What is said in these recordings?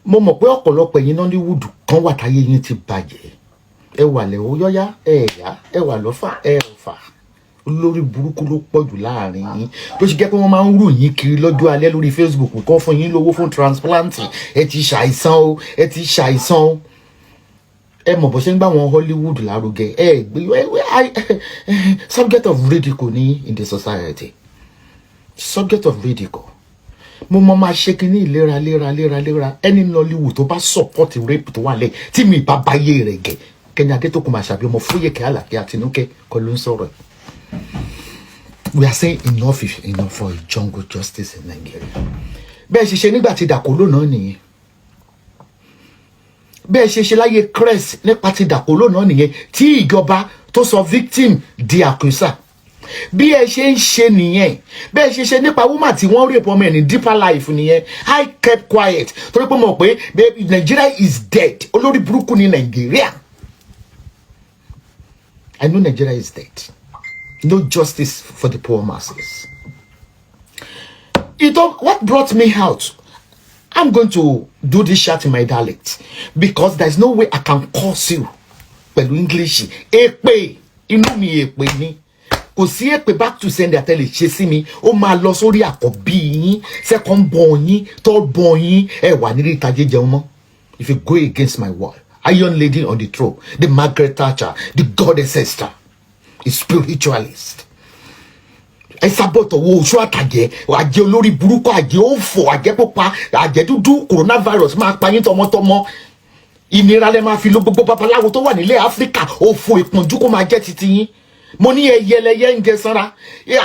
Mo mọ̀ pé ọ̀pọ̀lọpọ̀ ẹ̀yin Nollywood kan wà táyé yín ti bàjẹ́. Ẹ wà lẹ́wọ́ yọ́yá, ẹ yá, ẹ wà lọ́fà, ẹ ọ̀fà. Olórí burúkú ló pọ̀ jù láàrin yín, tó ṣe jẹ́ pé wọ́n máa ń rù yín kiri lọ́jọ́ alẹ́ lórí Facebook kan fún yín lówó fún transplant. Ẹ ti ṣàìsàn o, ẹ ti ṣàìsàn o. Ẹ mọ̀ bó ṣe ń gbà wọn Hollywood lárugẹ. Ẹ gbé subject of ridicule ní in the society, subject of ridicule. Mo mọ máa ṣe kínní ìlera léra léra léra. Ẹni Nollywood tó bá support rape tó wà lẹ́yìn tí mi bá báyé rẹ̀ gẹ̀, Kẹ́ni Adétòkun Àṣàbí, ọmọ Fóyèkẹ́ Àlàkẹ́ Àtinúkẹ́ kọ́ ló ń sọ̀rọ̀ ẹ̀. We are saying enough is enough for a jungle justice in Nigeria. Bẹ́ẹ̀ ṣe ṣe nígbà tí Dàkólò náà nìyẹn, bẹ́ẹ̀ ṣe ṣe láyé cress nípa ti Dàkólò náà nìyẹn, tí ìjọba tó sọ victim di accuser. Bí ẹ ṣe ń ṣe nìyẹn. Bẹ́ẹ̀ ṣe ṣe nípa woman tí wọ́n rape ọmọ ẹ̀ ní Deeper Life nìyẹn. I kept quiet torí pé mo mọ̀ pé Nigeria is dead. Olórí burúkú ní Nigeria. I know Nigeria is dead. No justice for the poor masses. What brought me out, I'm going to do this chat in my dialect because there's no way I can curse you pẹ̀lú English. Èpè inú mi, èpè ni, kò sí èpè back to sender tẹ́lẹ̀ ṣe sí mi. Ó máa lọ sórí àkọ́bí yín, second born yín, third born yín. Ẹ wà nílé ìtajé jẹun mọ́ if you go against my word. Iron Lady on the throne, the Margaret Thatcher, the goddess Esther, a spiritualist. Ẹ sábọ̀tọ̀ wo oṣù àtàjẹ́, àjẹ́ olórí burúkú, àjẹ́ òfò, àjẹ́ pupa, àjẹ́ dúdú. Coronavirus máa pa yín tọmọtọmọ. Ìnira lẹ máa fi lo gbogbo babaláwo tó wà nílẹ̀ Áfíríkà. Òfò, ìpọ́njú kó máa jẹ́ titi yín. Mo ní ẹyẹlẹyẹ ń jẹ sanra.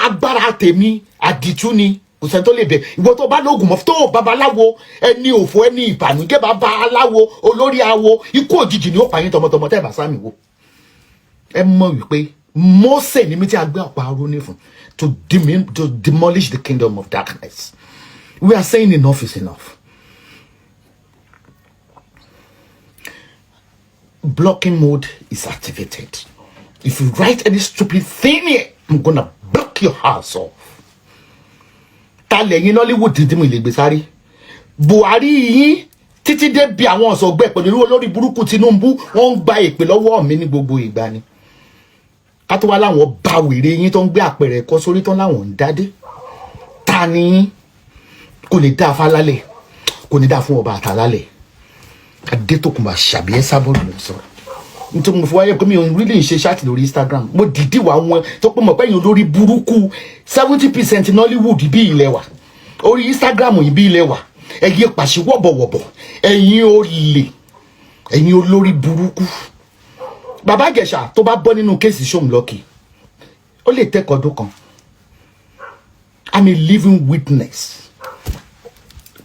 Agbára tèmi àdìtú ni, kò sẹ́ni tó lè bẹ̀. Ìwọ tó bá lóògùn mọ́ tó babaláwo, ẹni òfò, ẹni ìbànújẹ́, babaláwo, olórí awo, ikú òjijì ni ó pa yín tọmọtọmọ tẹ́ ẹ bá sámi wo. Ẹ mọ̀ wípé Mósè ní mi tí a gbé ọ̀pá Árónì fún to demolish the kingdom of darkness. We are saying enough is enough. Blocking mode is activated. If you write any stupid thing here, I'm gonna block your house off. Ta lẹ́yìn Nollywood tí mo lè gbé sáré Buhari yín títí dé bí àwọn ọ̀sọ̀gbẹ́ pẹ̀lú olórí burúkú Tinubu, wọ́n ń gba èpè lọ́wọ́ mi ní gbogbo ìgbà ni. Ká tó wá láwọn bá wèrè yín tó ń gbé àpẹẹrẹ ẹ̀kọ́ sórí tán láwọn ń dádé. Ta ni yín? Kò ní dáa fálálẹ̀, kò ní dáa fún ọba àtàlálẹ̀. Adétòkùnbọ̀ Àṣàbí, ẹ sábọ̀ ló ń sọ̀rọ̀. Nítorí mo fi wáyé pé mi ò really ṣe chat lórí Instagram, mo dìídì wá wọn tó pé mọ̀ pé ẹ̀yin olórí burúkú 70% Nollywood bí ilẹ̀ wà orí Instagram yìí, bí ilẹ̀ wà, ẹ̀yin pàṣẹ wọ̀bọ̀wọ̀bọ̀, ẹ̀yin olè, ẹ̀yin olórí burúkú. Bàbá Ìjẹ̀ṣà tó bá bọ́ nínú case Ṣóńlọ́kì, ó lè tẹ́kọ̀ọ́ ọdún kan. I'm a living witness.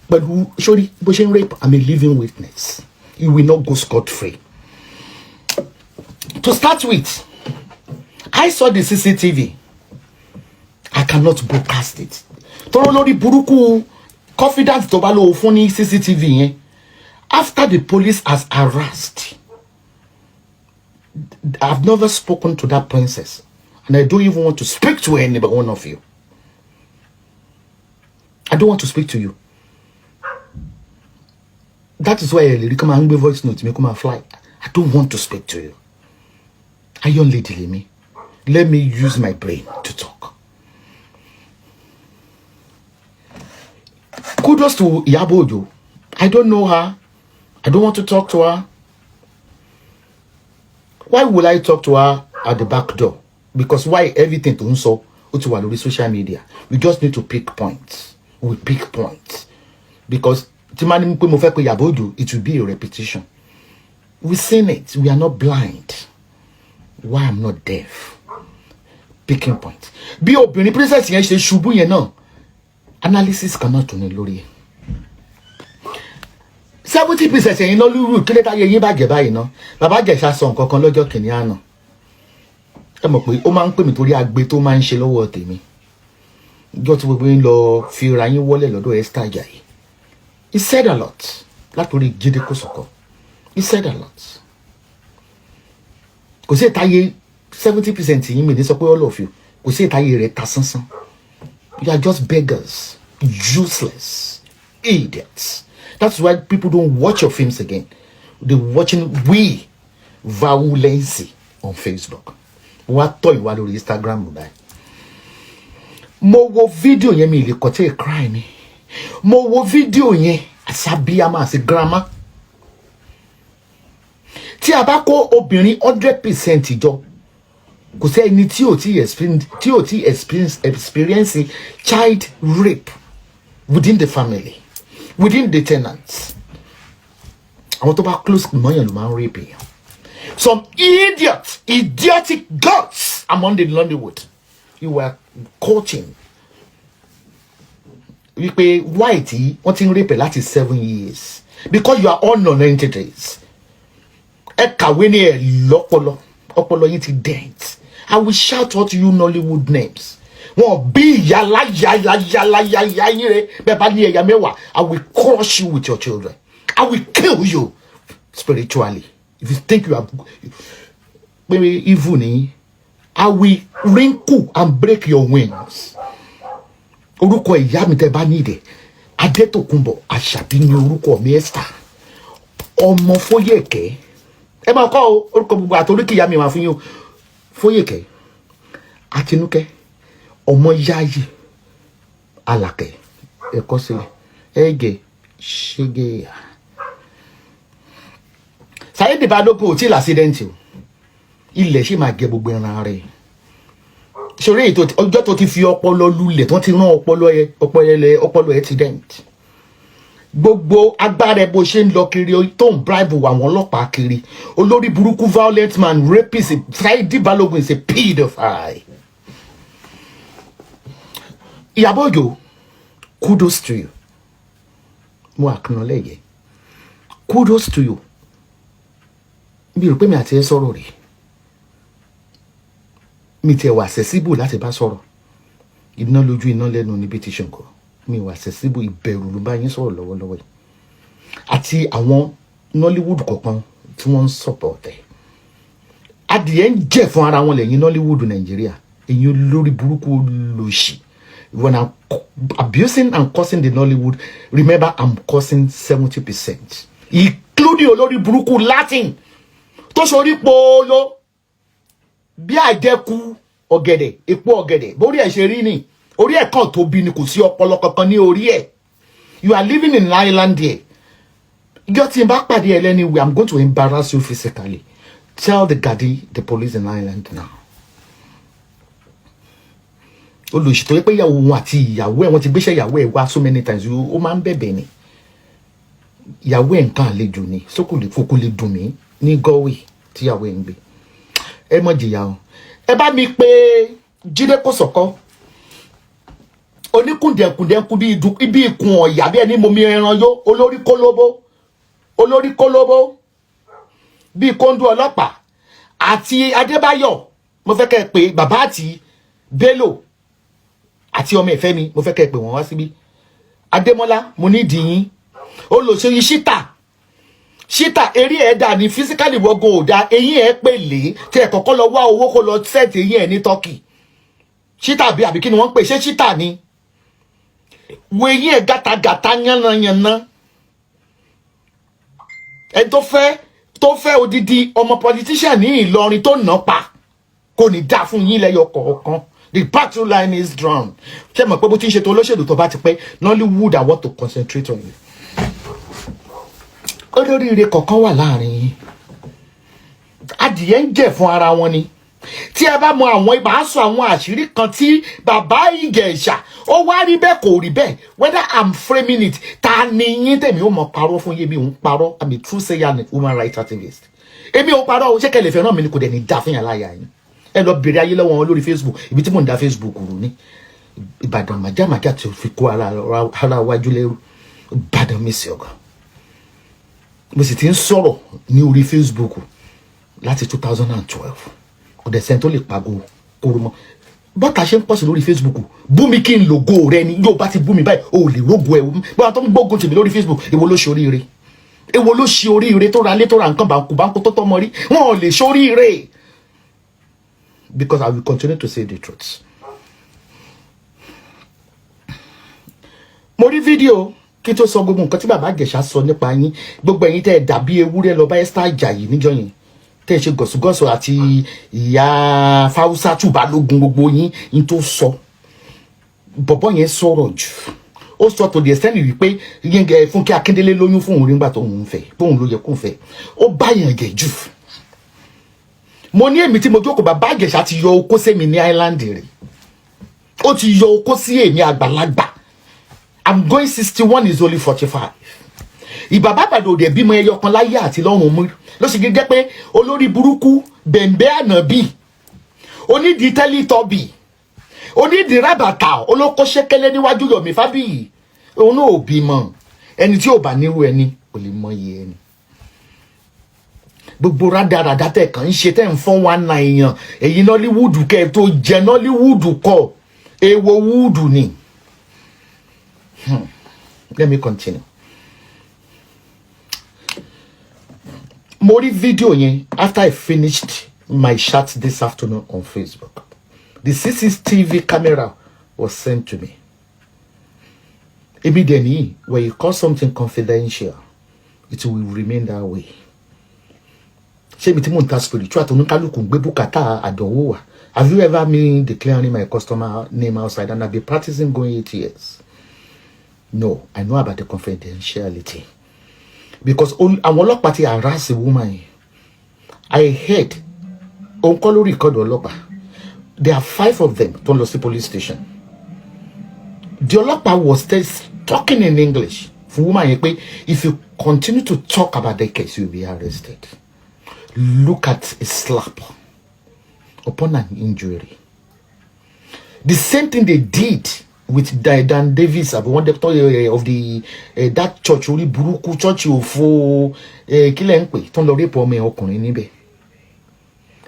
Pẹ̀lú sórí bó ṣe ń rape, I'm a living witness. You will not go scot free. To start with, I saw the CCTV. I cannot broadcast it tọ́rọ lórí burúkú confidence tó bá lówó fún ní CCTV yẹn. After the police has harassed, I've never spoken to that princess and I don't even want to speak to any but one of you. I don't want to speak to you. That is why ẹ lè rí kó máa ń gbé voice note mi kó máa fly. I don't want to speak to you. Iron Lady lèmi. Let me use my brain to talk. Kudos to Iyabo Ojo. I don't know her. I don't want to talk to her. Why will I talk to her at the back door? Because why? Everything tó ń sọ ó ti wà lórí social media. We just need to pick points. We pick points because tí máa ní pé mo fẹ́ pe Iyabo Ojo, it will be a repetition. We seen it. We are not blind. Why? I'm not deaf. Picking point, bí obìnrin princess yẹn ṣe ṣubú yẹn náà, analysis kan náà tún ní lórí ẹ̀. 70% ẹ̀yin lọ́lúrú kílẹ̀ táyé yín bàjẹ́ báyìí ná. Bàbá Ìjẹ̀ṣà sọ nǹkan kan lọ́jọ́ kìnìún àná. Ẹ mọ̀ pé ó máa ń pè mí torí agbe tó máa ń ṣe lọ́wọ́ tèmi. Ìjọ tí gbogbo yín lọ fi ra yín wọlé lọ́dọ̀ Esther Ajayi, he said a lot látòrí Jídé Kòsọ́kọ́. He said a lot. Kò sí ìtayé 70% yín, mi ní sọ pé all of you, kò sí ìtayé rẹ̀ ta sánsán. You are just beggars, useless idiots. That's why people don't watch your films again. They watching we violence on Facebook. Wọ́n á tọ́ ìwà lórí Instagram báyìí. Mo wo fídíò yẹn, mi lè kọ́ tí ì cry ni. Mo wo fídíò yẹn, àṣàbíyamọ àti grandma. Tí a bá kó obìnrin 100% jọ, kò sẹ́ni tí ò tí experience child rape within the family, within the tenants. Àwọn tó bá close mọ́yàn ló máa ń rape èèyàn. Some idiot, idiotic gods among the Nollywood, you were coaching wípé why tí wọ́n ti ń rape láti 7 years, because you are all non-entities. Ẹ kàwé ní ẹ lọ́pọlọ, ọpọlọ yín ti dent. I will shout out you Nollywood names. Wọn bí ìyá láyà yín rẹ bẹ́ẹ̀ bá ní ẹ̀yà 10. I will crush you with your children. I will kill you spiritually if you think you are pé evil ni. I will wrinkle and break your wings. Orúkọ ìyá mi tẹ́ bá ní ìdẹ, Adétòkunbọ̀ Àṣàbí ni orúkọ mi, Esther ọmọ Fóyèkẹ́. Ẹ máa kọ́ o, orúkọ gbogbo àti oríkì ìyá mi máa fún yín o. Fóyèkẹ́ Àtinúkẹ́ ọmọ Yáyì Alàkẹ́, ẹ̀kọ́ sílẹ̀ ẹ̀gẹ̀ ṣẹ́gẹ̀yà. Saheed Balógun ò tí ì l'accident o. Ilẹ̀ ṣì máa gẹ gbogbo ẹran rẹ̀ ṣòro èyí ọjọ́ tó ti fi ọpọlọ lulẹ̀ tó ti rán ọpọlọ ẹ, ọpọlọ ẹ ti dent. Gbogbo agbára ẹ, bó ṣe ń lọ kiri tó ń bribe àwọn ọlọ́pàá kiri, olórí burúkú, violent man, rapist. Saheed Balógun is a pedophile. Ìyábọ̀ Òjó, kudos to you. Mo acknowledge yẹ, kudos to you. Mi rò pé mi àti ẹ sọ̀rọ̀ rí. Mi tiẹ̀ wà accessible láti bá sọ̀rọ̀. Iná lójú, iná lẹ́nu níbi tí ṣàǹkó mi wà accessible. Ìbẹ̀rù ló bá yín sọ̀rọ̀ lọ́wọ́lọ́wọ́ yìí àti àwọn Nollywood kọ̀ọ̀kan tí wọ́n ń support ẹ̀. Adìyẹ ń jẹ̀ fún ara wọn lẹ́yìn Nollywood Nàìjíríà. Èyí olórí burúkú, olóṣì. When I'm abusing and cursing the Nollywood, remember I'm cursing 70%, including olórí burúkú Latin tó sorí polo bí àjẹkù ọ̀gẹ̀dẹ̀, epo ọ̀gẹ̀dẹ̀. Bórí ẹ̀ ṣe rí ni orí ẹ̀ kàn tóbi ni, kò sí ọpọlọ kankan ní orí ẹ̀. You are living in Ireland here. Ìjọ tí n bá pàdé ẹ lẹ́ni, I'm going to embarrass you physically. Tell the Gardaí, the police in Ireland now. Olùsì tó yẹ pé ìyàwó wọn àti ìyàwó ẹ̀, wọ́n ti gbéṣẹ́ ìyàwó ẹ̀ wá so many times, ó máa ń bẹ̀bẹ̀ ni. Ìyàwó ẹ̀ nǹkan àlejò ni sókòlè kókó lè dùn mí ní Galway tíyàwó ẹ̀ ń gbé. Ẹ mọ̀ jìyà o. Ẹ bá mi pé Jídé Kòsọ́kọ́, oníkùndẹ̀kùndẹ̀kù bí ikùn ọ̀yà, bí ẹni momi ẹran yó, olórí kólóbó, olórí kólóbó bíi kóńdú ọlọ́pàá, àti Adébáyọ̀. Mo fẹ́ kẹ́ ẹ pé bàbá àti Bello àti ọmọ ìfẹ́ mi. Mo fẹ́ kẹ́ ẹ pé wọ́n wá síbí. Adémọ́lá, mo ní ìdí yín. Olùsèyí ṣítà ṣítà, eré ẹ̀ dà ní physically, wọ́gùn ò dá eyín ẹ̀ pèlè tí ẹ̀ kọ́kọ́ lọ wá owó kó lọ set eyín ẹ̀ ní Turkey. Ṣítà bí àbí kí ni wọ́n ń pè? Ṣé ṣítà ni? Wo eyín ẹ̀ gàtàgàtà, yánnayànna. Ẹni tó fẹ́ odidi ọmọ politician ní Ìlọrin tó nà pa, kò ní dá fún yín lẹ́yọ kọ̀ọ̀kan. The battle line is drawn. Ṣé mọ̀ pé bó ti ń ṣe tó olóṣèlú tó bá ti pẹ́ Nollywood, I want to concentrate on you. Olóríire kọ̀ọ̀kan wà láàrin yín. Adìyẹ ń jẹ̀ fún ara wọn ni. Tí ẹ bá mọ àwọn ibà sọ àwọn àṣírí kan tí bàbá Ìjẹ̀ṣà, ó wá rí bẹ́ẹ̀, kò rí bẹ́ẹ̀, whether I'm framing it. Ta ni yín tèmi ó mọ parọ́ fún yín? Mi ò ń parọ́. I'm a true sayer and human rights activist. Èmi ò parọ́ o. Ṣé kẹlẹ̀ fẹ́ràn mi ni? Kò dẹ̀ ní dá fún yàrá yà yín. Ẹ lọ bèrè ayé lọ́wọ́ wọn lórí Facebook. Ibi tí mò ń da Facebook rú ní Ìbàdàn, màjámàjá tí ó fi kó ara wájú lẹ́rú. Ìbàdàn mi sí ọ̀gá. Mo sì ti ń sọ̀rọ̀ ní orí Facebook láti 2012. Kò dẹ̀ sẹ́ni tó lè pàgọ́ kóró mọ́. Bọ́tà ṣe ń pọ̀ sí lórí Facebook, bú mi kí n lògo rẹ ni. Yóò bá ti bú mi báyìí, o ò lè rógo ẹ. Bọ́tà tó ń gbógun tèmi lórí Facebook, èwo ló ṣe oríire? Èwo ló ṣe oríire tó ra lé, tó ra nǹkan báńkù báńkù, tó tọ́mọ rí? Wọn ò lè ṣe oríire, because I will continue to say the truth. Mo rí fídíò Kí tó sọ gbogbo nǹkan tí Bàbá Ìjẹ̀ṣà sọ nípa yín, gbogbo ẹ̀yin tẹ́ ẹ dàbí ewúrẹ́ lọ bá Esther Ajayi níjọ́ yẹn, tẹ́ ẹ ṣe gọ̀sùgọ̀sù àti ìyá Fáwùsátù Balógun, gbogbo yín ní tó sọ, bọ̀bọ̀ yẹn sọ̀rọ̀ jù. Ó sọ to the extent wípé Yínká Fúnkẹ́ Akíndélé lóyún fún òun nígbà tó ń fẹ́, tóun ló yẹ kó fẹ́. Ó báyàn jẹ jù. Mo ní èmi tí mo jókòó, Bàbá Ìjẹ̀ṣà ti yọ okó sẹ́mi ní island rẹ̀. Ó ti yọ okó sí èmi àgbàlagbà. I'm going 61, is only 45. Ìbàbá àbàdàn òde bímọ ẹyọ kan láyé àti lọ́run mú ló sì jẹ́ pé olórí burúkú bẹ̀m̀bẹ́ ànábì, onídìí tẹ́lítọ́bì, onídìí rábàtà, olóko ṣẹkẹlẹ níwájú Yomi Fábíyì, òun náà ò bímọ. Ẹni tí ò bá nírú ẹni kò lè mọ iye ẹni. Gbogbo rádaràdá tẹ̀ kàn ń ṣe, tẹ̀ ń fọ́n wá na èèyàn, èyí Nollywood kẹ́ ẹ tó jẹ Nollywood kọ, èèwọ̀ wúdù ni. Let me continue. Mo rí fídíò yẹn after I finished my chat this afternoon on Facebook. The CCTV camera was sent to me. Ebi dẹ̀ nìyí, when you call something confidential, it will remain that way. Ṣé mi tí mò ń ta spiritual tó ní kálukú ń gbé bùkátà àdánwò wá? Have you ever me declaring my customer name outside? And I've been practicing going 8 years. No, I know about the confidentiality. Because àwọn ọlọ́pàá ti harass woman yẹn. I heard òun kọ́ lórí ìkọ́dọ̀ ọlọ́pàá. There are five of them tó ń lọ sí police station. The ọlọ́pàá was still talking in English fún woman yẹn pé if you continue to talk about the case, you will be arrested. Look at a slap upon an injury. The same thing they did with Dan Davis, àbí wọ́n doctor of the that church, orí burúkú church òfo, kí lẹ̀ ń pè, tó ń lọ rape ọmọ ẹ̀ ọkùnrin níbẹ̀.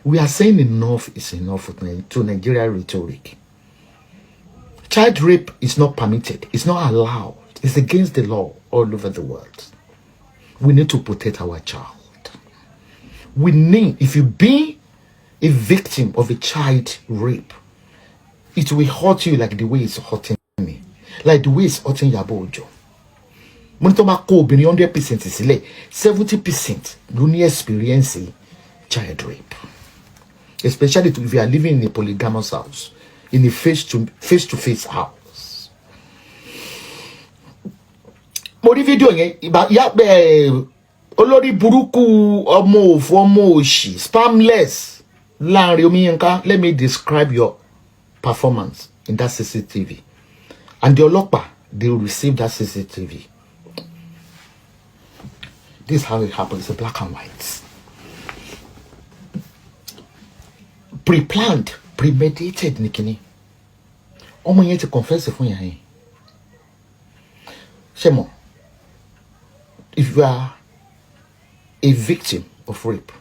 We are saying enough is enough to Nigeria rhetoric. Child rape is not permitted. It's not allowed. It's against the law all over the world. We need to protect our child. We need, if you be a victim of a child rape, it will hurt you like the way it's hurting me, like the way it's hurting Iyabo Ojo. Mo ní tó máa kó obìnrin 100% sílẹ̀, 70% ló ní experience child rape, especially if you are living in a polygamous house, in a face to face house. Mo rí fídíò yẹn. Ìbá yá ẹ, olórí burúkú, ọmọ òfò, ọmọ òṣì, spamless Lanre Omiyinka, let me describe your performance in that CCTV. And the ọlọ́pàá, they receive that CCTV. This is how it happens. It's a black and white, pre-planned, premeditated ní kíní. Ọmọ yẹn ti confess fún yàrá yẹn. Ṣé mo, if you are a victim of rape,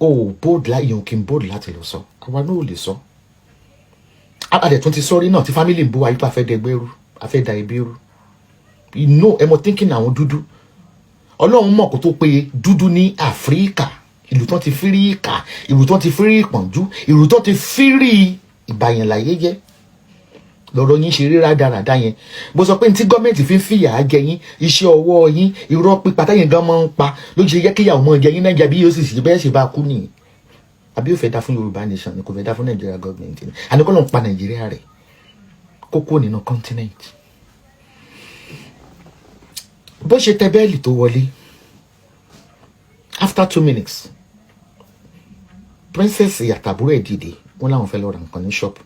o bold la, èèyàn kì í bold láti lọ sọ. Àwa náà ò lè sọ. Àdẹ̀ tún ti sọ́rí náà tí family ń bó wa yípa, fẹ́ dẹgbẹ́ rú, a fẹ́ da ẹbí rú. You know, ẹ mọ thinking àwọn dúdú. Ọlọ́run mọ̀ kó tó pé dúdú ní Áfíríkà, ìlú tán ti fírí ìkà, ìlú tán ti fírí ìpọ̀njú, ìlú tán ti fírí ìbàyànláyé jẹ́ lọ́rọ̀ yín ṣe rí rádaràda yẹn. Mo sọ pé ní tí gọ́ọ̀mẹ̀ntì fi ń fìyà jẹ yín, iṣẹ́ ọwọ́ yín, irọ́ pípa táyìn gan máa ń pa ló ṣe yẹ kíyàwó mọ́ jẹ yín Nàìjíríà. Bí yóò sì ṣe bẹ́ẹ̀ ṣe bá kú nìyí, àbí yóò fẹ́ dá fún Yorùbá nation ni, kò fẹ́ dá fún Nàìjíríà gọ́ọ̀mẹ̀ntì ni. Àníkọ́ ló ń pa Nàìjíríà rẹ̀ kókó nínú continent. Bó ṣe tẹ bell tó wọlé, after 2 minutes, Princess àtàbúrò ẹ̀ dìde, wọ́n láwọn fẹ́ lọ ra nǹkan ní shop.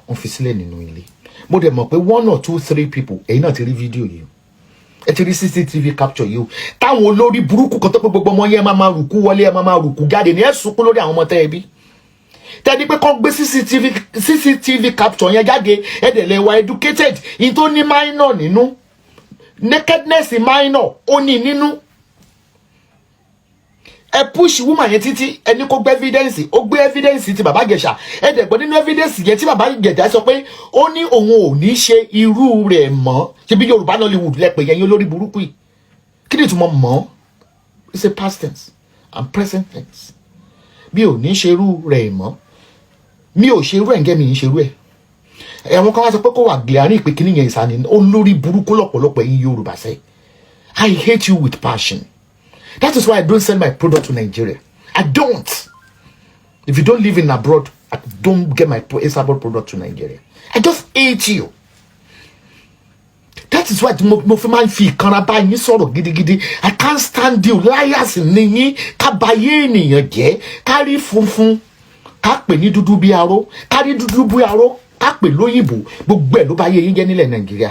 Wọ́n fi sílẹ̀ nínú ilé. Mo dẹ̀ mọ̀ pé one or two three people, ẹ̀yin náà ti rí fídíò yìí o, ẹ ti rí CCTV capture yìí o, táwọn olórí burúkú kan tó pé gbogbo ọmọ yẹn máa máa rùkú wọlé, ẹ máa máa rùkú jáde ní, ẹ sunkún lórí àwọn ọmọ tẹ́ ẹ bí tẹ́ni pé kán gbé CCTV capture yẹn jáde. Ẹ dẹ̀ lè wà educated in tó ní minor nínú, nakedness minor ó ní nínú. Ẹ push woman yẹn títí, ẹni kó gbé evidence, ó gbé evidence ti Bàbá Ìjẹ̀ṣà. Ẹ dẹ̀ gbọ́ nínú evidence yẹn tí Bàbá Ìjẹ̀ṣà sọ pé ó ní òun ò ní ṣe irú rẹ̀ mọ́. Ṣe bí Yorùbá Nollywood lẹ́pẹ̀ yẹn yín, olórí burúkú yìí, kí ni ìtumọ̀ mọ́? It's a past tense and present tense. Mi ò ní ṣe irú rẹ̀ mọ́, mi ò ṣe irú ẹ̀ ń gẹ́, mi ń ṣe irú ẹ̀. Àwọn kan wá sọ pé kó wà glaring pé kíní yẹn ìsàní. Olórí burúkú lọ́pọ̀lọpọ̀ ẹ̀yin Yorùbá sẹ́. I hate you with passion. That is why I don't send my product to Nigeria. I don't. If you don't live in abroad, I don't get my Esabod product to Nigeria. I just hate you. That is why mo fi máa ń fi ìkanra bá yín sọ̀rọ̀ gidigidi. I can't stand you. Liars ni yín. Ká bà ayé ènìyàn jẹ́, ká rí funfun ká pè ní dúdú bí aró, ká rí dúdú bí aró ká pè lóyìnbó, gbogbo ẹ̀ ló bá yé yín jẹ́ nílẹ̀ Nàìjíríà.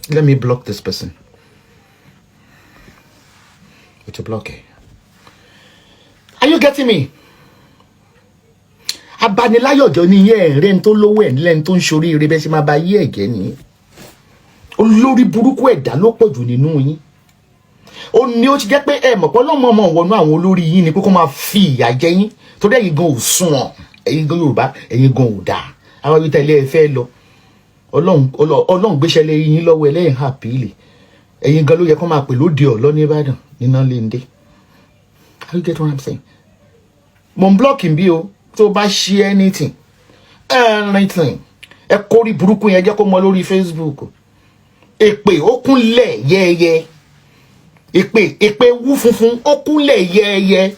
Let me block this person. With a block. Are you getting me? Abaniláyọ̀jọ́ ní yẹn, ẹ̀rẹ́ ní tó lówó ẹ̀ nílẹ̀ ní tó ń ṣoríire, bẹ́ẹ̀ ṣe máa ba yé ẹ̀jẹ̀ nìyẹn. Olórí burúkú ẹ̀dá ló pọ̀ jù nínú yín. Ó ní ó ti jẹ́ pé ẹ mọ̀ pé ọlọ́mọ ọmọ wọnú àwọn olórí yín ni pé kó máa fi ìyà jẹ yín, torí ẹ̀yin gan ò sunwọ̀n, ẹ̀yin gan Yorùbá, ẹ̀yin gan ò dáa. Àwọn ibi tẹ́lẹ̀ ẹ fẹ́ lọ, Ọlọ́run gbéṣẹ́ lé yín lọ́wọ́ ẹlẹ́yìn àpìlì. Ẹ̀yin gan ló yẹ kó máa pè lóde ọ̀lọ́ ní Ìbàdàn níná léńdé. Are you get what I'm saying? Mo ń block bí o. Tó bá ṣe anything anything, ẹ kórí burúkú yẹn jẹ́ kó mọ lórí Facebook. Èpè ó kúnlẹ̀ yẹ́yẹ́, èpè, èpè wú funfun, ó kúnlẹ̀ yẹ́yẹ́.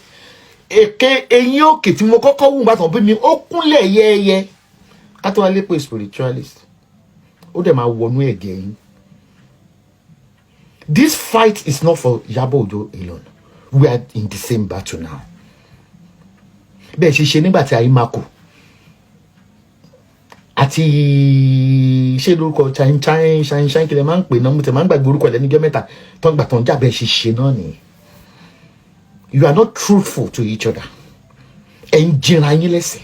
Èké eyín òkè tí mo kọ́kọ́ wù bá tàn bí mi, ó kúnlẹ̀ yẹ́yẹ́. Ká tó wá lé pé spiritualist, ó dẹ̀ máa wọnú ẹ̀gẹ́ yín. This fight is not for Iyabo Ojo alone. We are in the same battle now. Bẹ́ẹ̀ ṣe ṣe nígbà tí ayé máa kù àti ṣé lórúkọ chin chin chin chin kí lè máa ń pè náà, mo tẹ̀ máa ń gbàgbé orúkọ ẹ̀ lẹ́nu 3 tó ń gbà tó ń jà. Bẹ́ẹ̀ ṣe ṣe náà nìyẹn. You are not truthful to each other. Ẹ̀ ń jìnra yín lẹ́sẹ̀,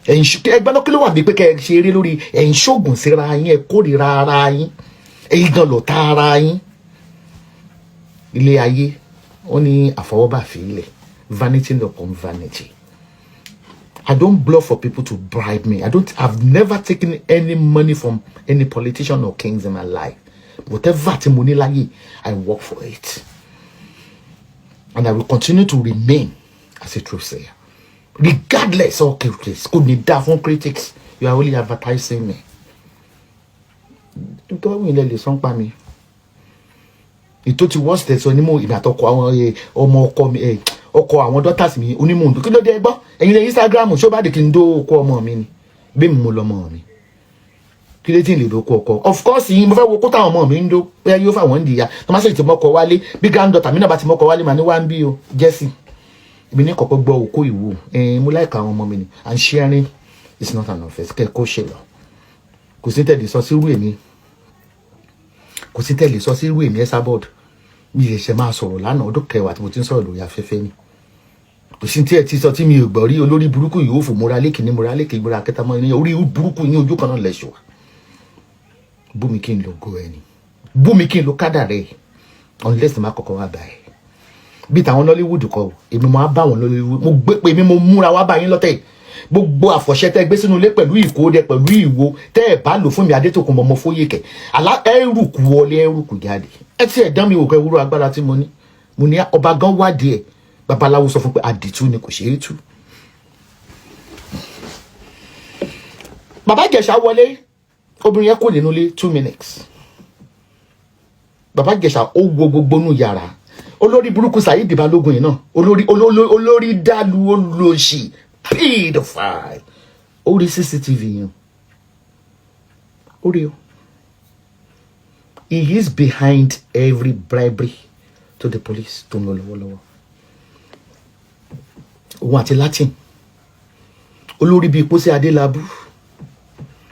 ẹ̀ ń ṣe ẹgbẹ́ náà. Kí ló wà bí pé kẹ́ ẹ ṣe eré lórí ẹ̀ ń ṣoògùn síra yín? Ẹ̀ kórìíra ara yín, ẹ̀yin gan lọ̀tá ara yín. Ilé ayé, ó ní àfọwọ́bà fi ilẹ̀, vanity upon vanity. I don't bluff for people to bribe me. I don't. I've never taken any money from any politician or kings in my life. Whatever tí mo ní láyé, I work for it. And I will continue to remain as a truth sayer. Regardless of critics. Kò ní dá fún critics. You are only advertising me. Nítorí wọ́n ilẹ̀ lè sọ́n pa mi. Ìtò ti worst ẹ̀ sọ ní mo ìgbà tọkọ àwọn ọmọ ọkọ mi, ọkọ àwọn daughters mi onímọ̀ òǹdó. Kí ló dé? Gbọ́, ẹ̀yin lẹ Instagram, ṣó bá dé kí n dó okó ọmọ mi ni bí mi mo lọmọ mi, kí ló tí ń lè dóko ọkọ? Of course yín, mo fẹ́ wo kó táwọn ọmọ mi ń dó, bóyá yóò fà wọ́n ń dìyà tó má sì ti mọ́kọ wálé. Bí granddaughter mi náà bá ti mọ́kọ wálé, màá ní wá ń bí o Jesse, èmi ní kọ́kọ́ gbọ́ òkó ìwò. Mo láìka àwọn ọmọ mi ni, and sharing is not an offence. Kẹ́ kó ṣe lọ, kò sí tẹ̀lé sọ sírú èmi, kò sí tẹ̀lé sọ sírú èmi Esabod. Mi lè ṣe máa sọ̀rọ̀ lánàá, ọdún 10 tí mo ti ń sọ̀rọ̀ lórí afẹ́fẹ́ ni. Kò sí tí ẹ ti sọ tí mi ò gbọ́ rí. Olórí burúkú yìí ó fò múra lékìní, múra lékìní, múra kẹta mọ́ ní orí burúkú yín, ojú kan náà lẹ́ṣọ̀ wá. Bú mi kí n lo go ẹni, bú mi kí n lo kádà rẹ, unless má kọ́kọ́ wá báyìí bí tàwọn Nollywood kọ. Èmi máa bá wọn Nollywood, mo gbé pé èmi mo múra wá báyìí lọ́tẹ̀. Gbogbo àfọ̀ṣẹ tẹ́ gbé sínú ilé pẹ̀lú ìkódẹ pẹ̀lú ìwo tẹ́ ẹ̀ bá lò fún mi, Adétòkun mọ̀mọ́ Fóyèkẹ́ àlá ẹrùkù wọlé, ẹrùkù jáde. Ẹ tí ẹ dán mi wò kẹ́ wúrọ̀ agbára tí mo ní. Mo ní ọba gan wádìí ẹ, babaláwo sọ fún pé àdìtú ni, kò ṣeé tú. Bàbá Ìjẹ̀ṣà wọlé, obìnrin yẹn kò nínú ilé 2 minutes. Bàbá Ìjẹ̀ṣà ó wo gbogbo nù yàrá. Olórí burúkú Saheed Balógun yìí náà, olórí olórí dàlú, olóṣì, pedophile, ó rí CCTV yẹn, ó rí o. He is behind every bribery to the police tó ń lọ lọ́wọ́lọ́wọ́. Òun àti Latin olórí bíi pósí Adélábù,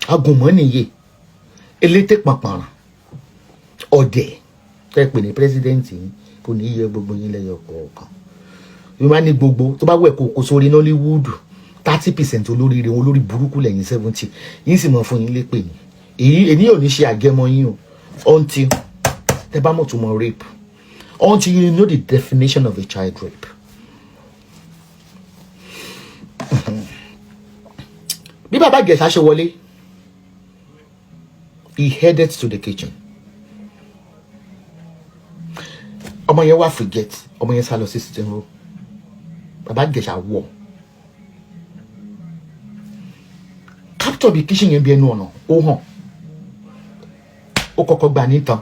agùnmọ́ nìyẹ, elétè pàpàrà ọ̀dẹ̀ tẹ́ pè ní president yìí, kò ní yẹ gbogbo yín lẹ́yọ kọ̀ọ̀kan. Bí wọ́n ní gbogbo tó bá wẹ̀ kó sórí Nollywood, 30% olóríire wọn, olórí burúkú lẹ́yìn 70 yín sì mọ̀ fún yín lépè ní èyí. Èyí ò ní ṣe àgẹmọ yín o, until tẹ́ bá mọ̀ tó mọ̀ rape, until you know the definition of a child rape. Bí bàbá Ìjẹ̀ṣà ṣe wọlé, he headed to the kitchen. Ọmọ yẹn wá forget, ọmọ yẹn sá lọ sí sitting room. Bàbá Ìjẹ̀ṣà wọ̀ capture bí kitchen yẹn bí ẹnu ọ̀nà ó hàn. Ó kọ́kọ́ gbà nítan,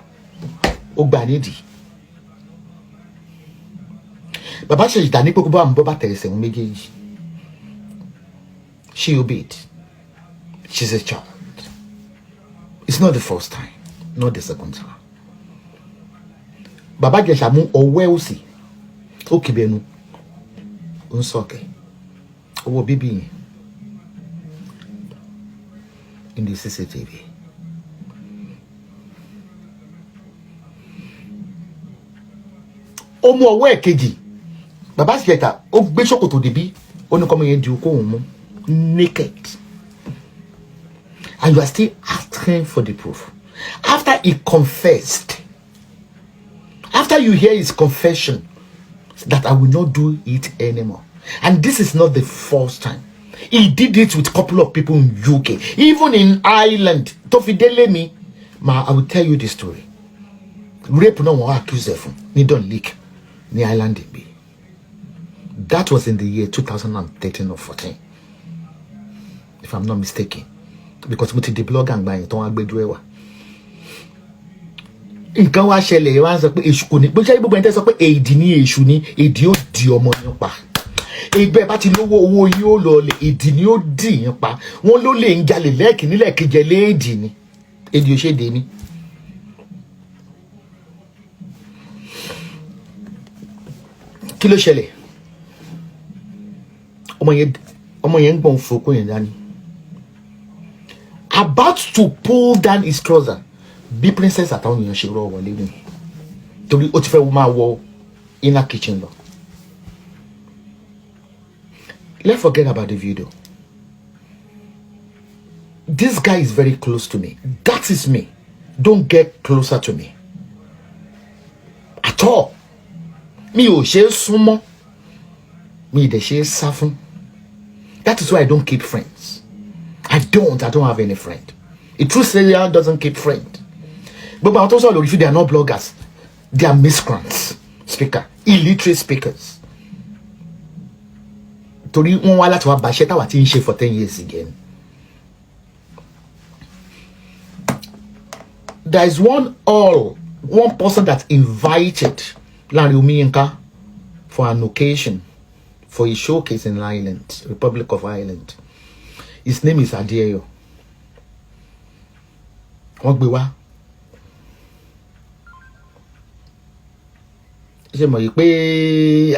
ó gbà nídìí. Bàbá Ìjẹ̀ṣà ní pé kó bá àwọn bọ́ bàtà ẹsẹ̀ wọn méjèèjì. She obeyed. She's a child. It's not the first time, not the second time. Bàbá Ìjẹ̀ṣà mú ọwọ́ ẹ̀ òsì, ó kìbẹ̀nu, ó ń sọ̀kẹ̀ owó bíbí yẹn in the CCTV. Ó mú ọwọ́ ẹ̀ kejì. Bàbá Ìjẹ̀ṣà ó gbé ṣòkòtò débí, ó ní kọ́mọ yẹn di okó òun mú naked. And you are still asking for the proof. After he confessed, after you hear his confession that I will not do it anymore. And this is not the first time. He did it with a couple of people in UK, even in Ireland. Tó fi délé mi, ma, I will tell you the story. Rape no one accuse ẹ̀ fún ní Dunleak ní Ireland bí. That was in the year 2013 or 14, if I'm not mistaken. Because mo ti di blogger àgbà yẹn tó wá gbẹjọ́ ẹ̀ wá. Nǹkan wá ṣẹlẹ̀, wá ń sọ pé èṣù kò ní bó ṣe gbogbo ẹni tẹ́ sọ pé èdì ní èṣù ní èdì ó di ọmọ yẹn pa. Ìgbẹ́ bá ti lówó, owó yín ó lọ lè èdì ni ó dì yín pa. Wọ́n ló lè ń jalè lẹ́ẹ̀kìnní lẹ́ẹ̀kejì léèdì ni èdì ò ṣe dé ní. Kí ló ṣẹlẹ̀? Ọmọ yẹn ń gbọ̀n fòkó yẹn dání, about to pull down his trouser, bí Princess àtàwọn èèyàn ṣe rọ wọlé ni, torí ó ti fẹ́ máa wọ inner kitchen lọ. Let's forget about the video. This guy is very close to me. That is me. Don't get closer to me at all. Mi ò ṣe é súnmọ́, mi ì dẹ̀ ṣe é sá fún. That is why I don't keep friends. I don't have any friend. A true serial doesn't keep friend. Gbogbo àwọn tó sọ̀rọ̀ lórí fídíò, they are not bloggers. They are miscreants speaker, illiterate speakers, torí wọ́n wá láti wá bàṣẹ́ táwa ti ń ṣe for 10 years again. There is one person that invited Lanre Omiyinka for an occasion, for a showcase in Ireland, Republic of Ireland. His name is Adeyo. Wọ́n gbé wá. Ṣe mọ̀ yìí pé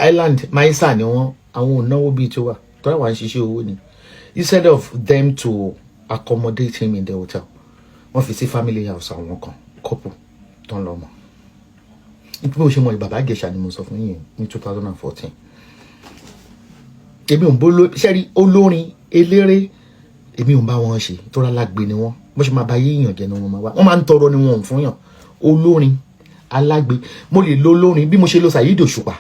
Ireland maisa ni wọ́n, àwọn ò náwó bíi tiwa tọ́lá wà ń ṣiṣẹ́ owó ni. Instead of them to accommodate him in the hotel, wọ́n fi sí family house àwọn kan, couple tó ń lọ mọ̀. Nítorí bó ṣe mọ̀ Bàbá Ìjẹ̀ṣà ni mo sọ fún yín ní 2014. Èmi ò ń bó sẹ́rí olórin eléré, èmi ò ń bá wọn ṣe tó rálágbe ni wọ́n. Bó ṣe máa bá yéèyàn jẹ́ ni wọ́n máa wá. Wọ́n máa ń tọrọ ni wọn ò fún yàn. Olórin alágbe, mo lè lo olórin bí mo ṣe lo Saheed Òṣùpá.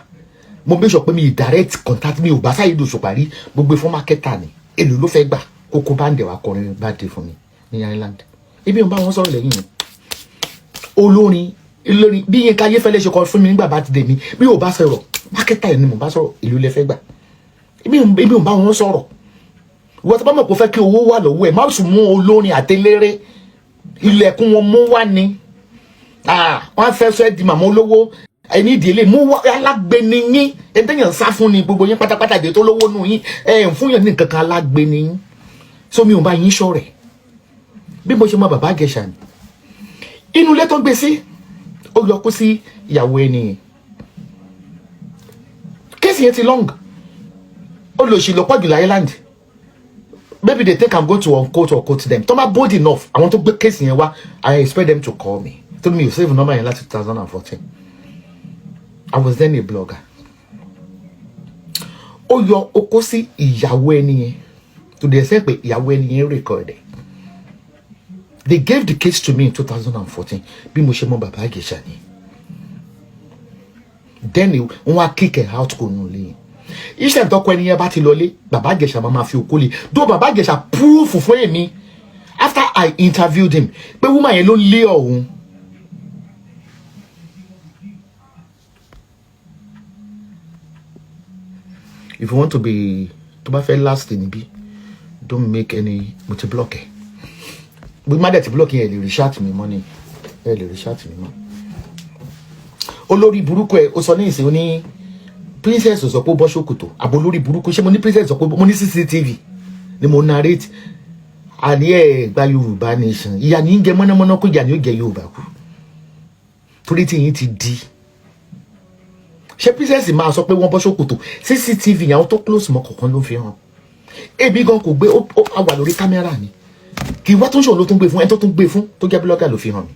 Mo bí sọ pé mi direct contact, mi ò bá Saheed Òṣùpá rí. Gbogbo fún marketer ni, èlò ló fẹ́ gbà kókó bá ń dẹ̀ wá kọrin bá dé fún mi ní Ireland. Èmi ò ń bá wọn sọ̀rọ̀ lẹ́yìn yẹn. Olórin olórin bí Yínká Ayéfẹ́lẹ́ ṣe kọ fún mi nígbà bá ti dé mi, bí ò bá sọ̀rọ̀, marketer ni mo bá sọ̀rọ̀, èlò lẹ fẹ́ gbà. Èmi ò bá wọn sọ̀rọ̀. Ìwọ tó bá mọ̀ pé ó fẹ́ kí owó wà lọ́wọ́ ẹ̀, má sùn mú olórin àtẹléré, ilẹ̀kùn wọn mú wá ni. Wọ́n á fẹ́ sọ ẹ́ di màmá olówó ẹni ìdílé mú wá. Alágbe ni yín, ẹni tẹ́yàn ń sá fún ni gbogbo yín pátápátá. Ìdè tó lówó nù yín, ẹ̀ ń fún yàn ní nǹkan kan, alágbe ni yín. So mi ò bá yín ṣọ̀rẹ́. Bí mo ṣe mọ Bàbá Ìjẹ̀ṣà ni, inú ilé tó gbé sí, ó yọ kó sí ìyàwó ẹni yẹn. Case yẹn ti long. Olóṣì ló pọ̀jù láyé. Maybe they think I'm going to unquote or quote them. Tó bá bold enough, àwọn tó gbé case yẹn wá, I expect them to call me. Tó mi ò save number yẹn láti 2014. I was then a blogger. Ó yọ okó sí ìyàwó ẹni yẹn to the extent pé ìyàwó ẹni yẹn record ẹ̀. They gave the case to me in 2014. Bí mo ṣe mọ Bàbá Ìjẹ̀ṣà ni. Then wọ́n wá kick ẹ̀ out kò nù lẹ́yìn iṣẹ́ ìtọ́kọ ẹni yẹn bá ti lọlé, Bàbá Ìjẹ̀ṣà máa fi okó lé. Though Bàbá Ìjẹ̀ṣà proof fún èmi after I interviewed him pé woman yẹn ló lé òun. If you want to be, tó bá fẹ́ last níbí, don't make any. Mo ti block ẹ. Bí má dẹ̀ ti block yẹn, ẹ lè rí chat mi mọ́ ni, ẹ lè rí chat mi mọ́. Olórí burúkú ẹ, ó sọ ní ìsìn, ó ní princess sọ pé ó bọ́ ṣòkòtò àbò. Olórí burúkú, ṣé mo ní princess sọ pé mo ní CCTV ni mo narrate? Àní ẹ gba Yorùbá Nation, ìyà ní í jẹ mọ́nàmọ́ná kó, ìyà ní ó jẹ Yorùbá kú, torí tí yín ti di. Ṣé princess máa sọ pé wọ́n bọ́ ṣòkòtò? CCTV yẹn, àwọn tó close mọ́ kọ̀ọ̀kan ló fi hàn. Ebi gan kò gbé, ó wà lórí kámẹ́rà ni, kì í wá tó ń ṣòro, ló tún gbé fún ẹni tó tún gbé fún, tó jẹ́ blogger, ló fi hàn mí.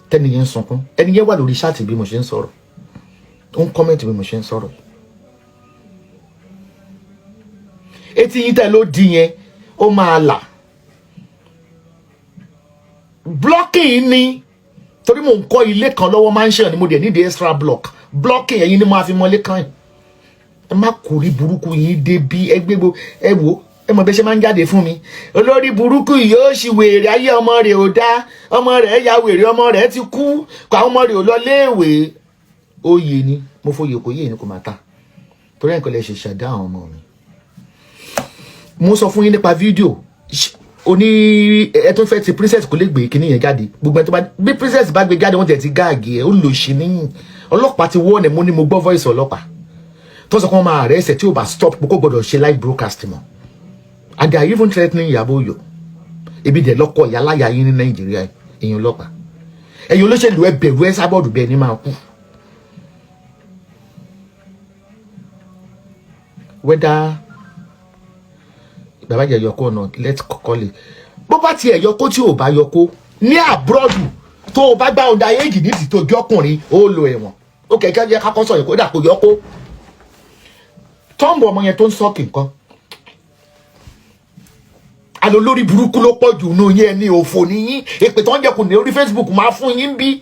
Tẹ́ni yẹn ń sunkún, ẹni yẹn wà lórí chat bí mo ṣe ń sọ̀rọ̀, ó ń comment bí mo ṣe ń sọ̀rọ̀. Etí yín tẹ́ ló di yẹn, ó máa là. Blocking ni, torí mò ń kọ́ ilé kan lọ́wọ́, mansion ni mo dẹ̀ need extra block. Blocking ẹ̀yin ni mo máa fi mọ́lé kan. Ẹ má kórí burúkú yín débi ẹ gbégbó. Ẹ wò, ẹ mọ̀ bẹ́ ṣe máa ń jáde fún mi. Olórí burúkú yóò ṣì wèrè ayé, ọmọ rẹ̀ ò dá, ọmọ rẹ̀ ya wèrè, ọmọ rẹ̀ ti kú, kó àwọn ọmọ rẹ̀ ò lọ léèwé. Oyè ni mo fòye, kò yé ni, kò máa ta, torí ẹ̀ kò lè ṣe ṣẹ̀dá àwọn ọmọ mi. Mo sọ fún yín nípa fídíò oní ẹ tó fẹ́ ti princess, kò lè gbé kíní yẹn jáde. Gbogbo ẹ tó bá bí princess bá gbé jáde, wọ́n tẹ̀ ti gag ẹ̀, ó lò sí níyìn. Ọlọ́pàá ti wọ́n ẹ̀. Mo ní mo gbọ́ voice ọlọ́pàá tó sọ pé wọ́n máa arrest ẹ̀ tí ò bá stop, kó gbọ́dọ̀ ṣe live broadcast mọ́. And they are even threatening Ìyábọ̀ Òjó. Ebi dẹ̀ lọ́kọ̀ ìyáláyà yín ní Nàìjíríà. Èèyàn ọlọ́pàá, ẹ̀yin olóṣèlú, ẹ bẹ̀rù ẹ sábọ̀dù bẹ́ẹ̀ ni máa kú. Whether bàbá jẹ yọkó or not, let's call it. Bó bá tiẹ̀ yọkó, tí ò bá yọkó, ní abroad, tó o bá gbá ọ̀dà éjì ní ti tó jọ́kùnrin, ó lo ẹ̀wọ̀n. Ó kẹ̀kẹ́ jẹ́ kákọ́ sọ̀rọ̀, kó dà kó yọkó. Tọ́ǹbù ọmọ yẹn tó ń sọ́ọ̀kì nǹkan alo, lórí burúkú ló pọ̀ jù nù yín. Ẹni òfò níyín, èpè tó ń jẹ kù ní orí Facebook máa fún yín bí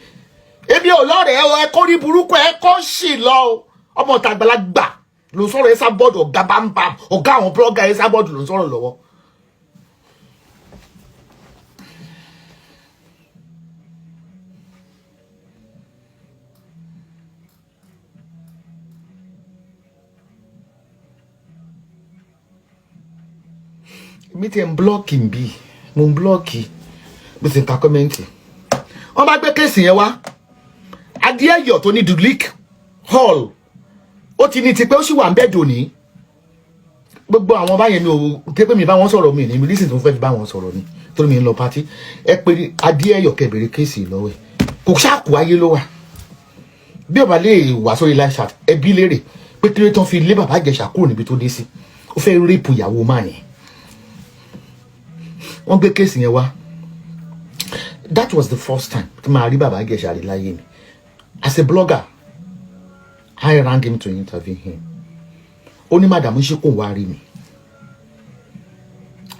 ebi ọlọ́rẹ̀ ẹ kó rí burúkú ẹ kó sì lọ o. Ọmọ ọ̀tá àgbàlagbà ló ń sọ̀rọ̀, ẹ sábọ́ọ̀dù ọ̀gá bámbám, ọ̀gá àwọn blogger, ẹ sábọ́ọ̀dù ló ń sọ̀rọ̀ lọ́wọ́. Mi ti ń block bí mo ń block bí ti ń ka comment. Wọ́n bá gbé case yẹn wá, Adéẹ̀yọ̀ tó ní Dulik Hall, ó ti ní tipẹ́, ó sì wà ń bẹ́ẹ̀ dòní. Gbogbo àwọn báyẹn, mi ò ké pé mi bá wọn sọ̀rọ̀, mi ní mi lísìn tó fẹ́ fi bá wọn sọ̀rọ̀ ni, torí mi ń lọ party. Ẹ pé Adéẹ̀yọ̀ kẹbìrì case lọ́wọ́ ẹ̀, kò ṣáàkù ayé ló wà. Bí ó bá lè wà sórí live chat, ẹbí léèrè pé kí ló tán fi lé bàbá Ìjẹ̀ṣà kúrò níbi tó dé sí. Ó fẹ́ rape ìyàwó máa yẹn. Wọ́n gbé case yẹn wá. That was the first time tí màá rí bàbá Ìjẹ̀ṣà rí láyé mi. As a blogger, I rang him to interview him. Ó ní madam ṣe kò wá rí mi.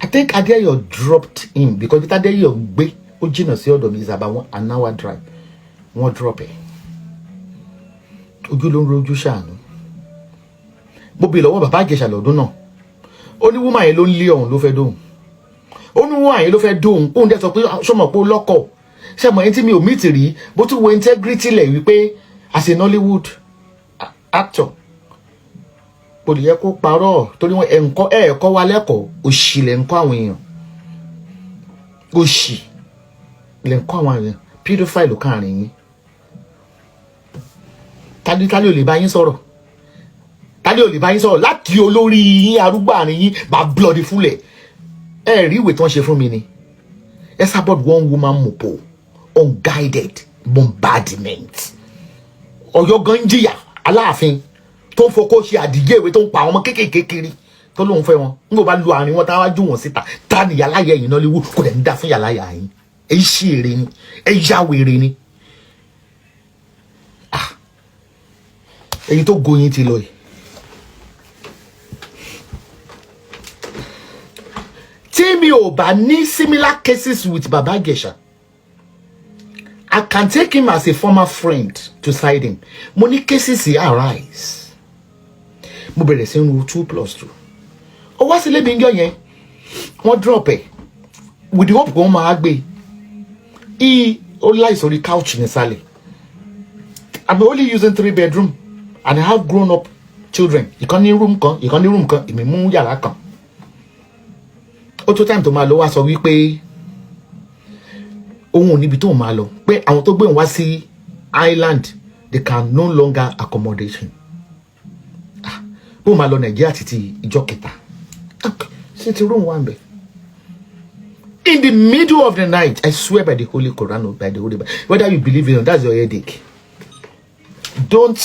I think Adeyo dropped him because bí Adeyo gbé, ó jìnnà sí ọ̀dọ̀ mi, is about an hour drive. Wọ́n drop ẹ̀. Ojú ló ń rojú ṣàánú. Mo bèèrè lọ́wọ́ bàbá Ìjẹ̀ṣà lọ́dún náà, ó ní woman yẹn ló ń lé ọ̀hún, ló fẹ́ dóhùn. Ó ní woman yẹn ló fẹ́ dóhùn. Òun dẹ̀ sọ pé ṣọmọ pé ó lọ́kọ̀ ṣe mọ̀ ẹni tí mi ò meet rí, bó tún wo integrity lẹ̀ wípé as a Nollywood actor kò lè yẹ kó parọ́, torí wọn ẹ̀ǹkọ́ ẹ̀ẹ̀kọ́ wa lẹ́kọ̀ọ́. Òṣì lẹ̀ ń kọ́ àwọn èèyàn, òṣì lẹ̀ ń kọ́ àwọn èèyàn. Pedophile ló káàrin yín. Tálí tálí ò lè bá yín sọ̀rọ̀, tálí ò lè bá yín sọ̀rọ̀ láti olórí yín, arúgbó àárín yín bá bloody fúlẹ̀. Ẹ rí ìwé tí wọ́n ṣe fún mi ni Esabod, one woman mopo, unguided bombardment. Ọ̀yọ́ gan ń jìyà, Aláàfin tó ń fokó ṣe àdìgé ìwé, tó ń pa àwọn ọmọ kéékèèké kiri, tó lóun fẹ́ wọn, n kò bá lu àárín wọn, táwa jù wọn síta. Ta ni yàláyà ẹ̀yìn náà léwu? Kò dẹ̀ ń dá fún yàláyà yín. Ẹ ṣí èrè ni, ẹ yá wèrè ni. Ah, èyí tó goyin ti lọ yìí. Tí mi ò bá ní similar cases with Baba Ijesha, I can take him as a former friend to side him. Mo ní cases arise, mo bẹ̀rẹ̀ sí ń ru 2 plus 2. Ó wá sílé mi ń jọ yẹn, wọ́n drop ẹ̀ with the hope kò wọ́n máa gbé e. Ó láì sórí couch nísàlẹ̀. I'm only using three bedroom and I have grown up children. Ìkan ní room kan, ìkan ní room kan, èmi mú yàrá kan. Ó tó time tó máa lọ, wá sọ wípé òun ò níbi tó máa lọ, pé àwọn tó gbé òun wá sí island, they can no longer accommodate him. Ah, bóun máa lọ Nàìjíríà títí ìjọ kẹta sí ti room wà ń bẹ̀. In the middle of the night, I swear by the Holy Quran or by the Holy Bible, whether you believe it or not, that's your headache. Don't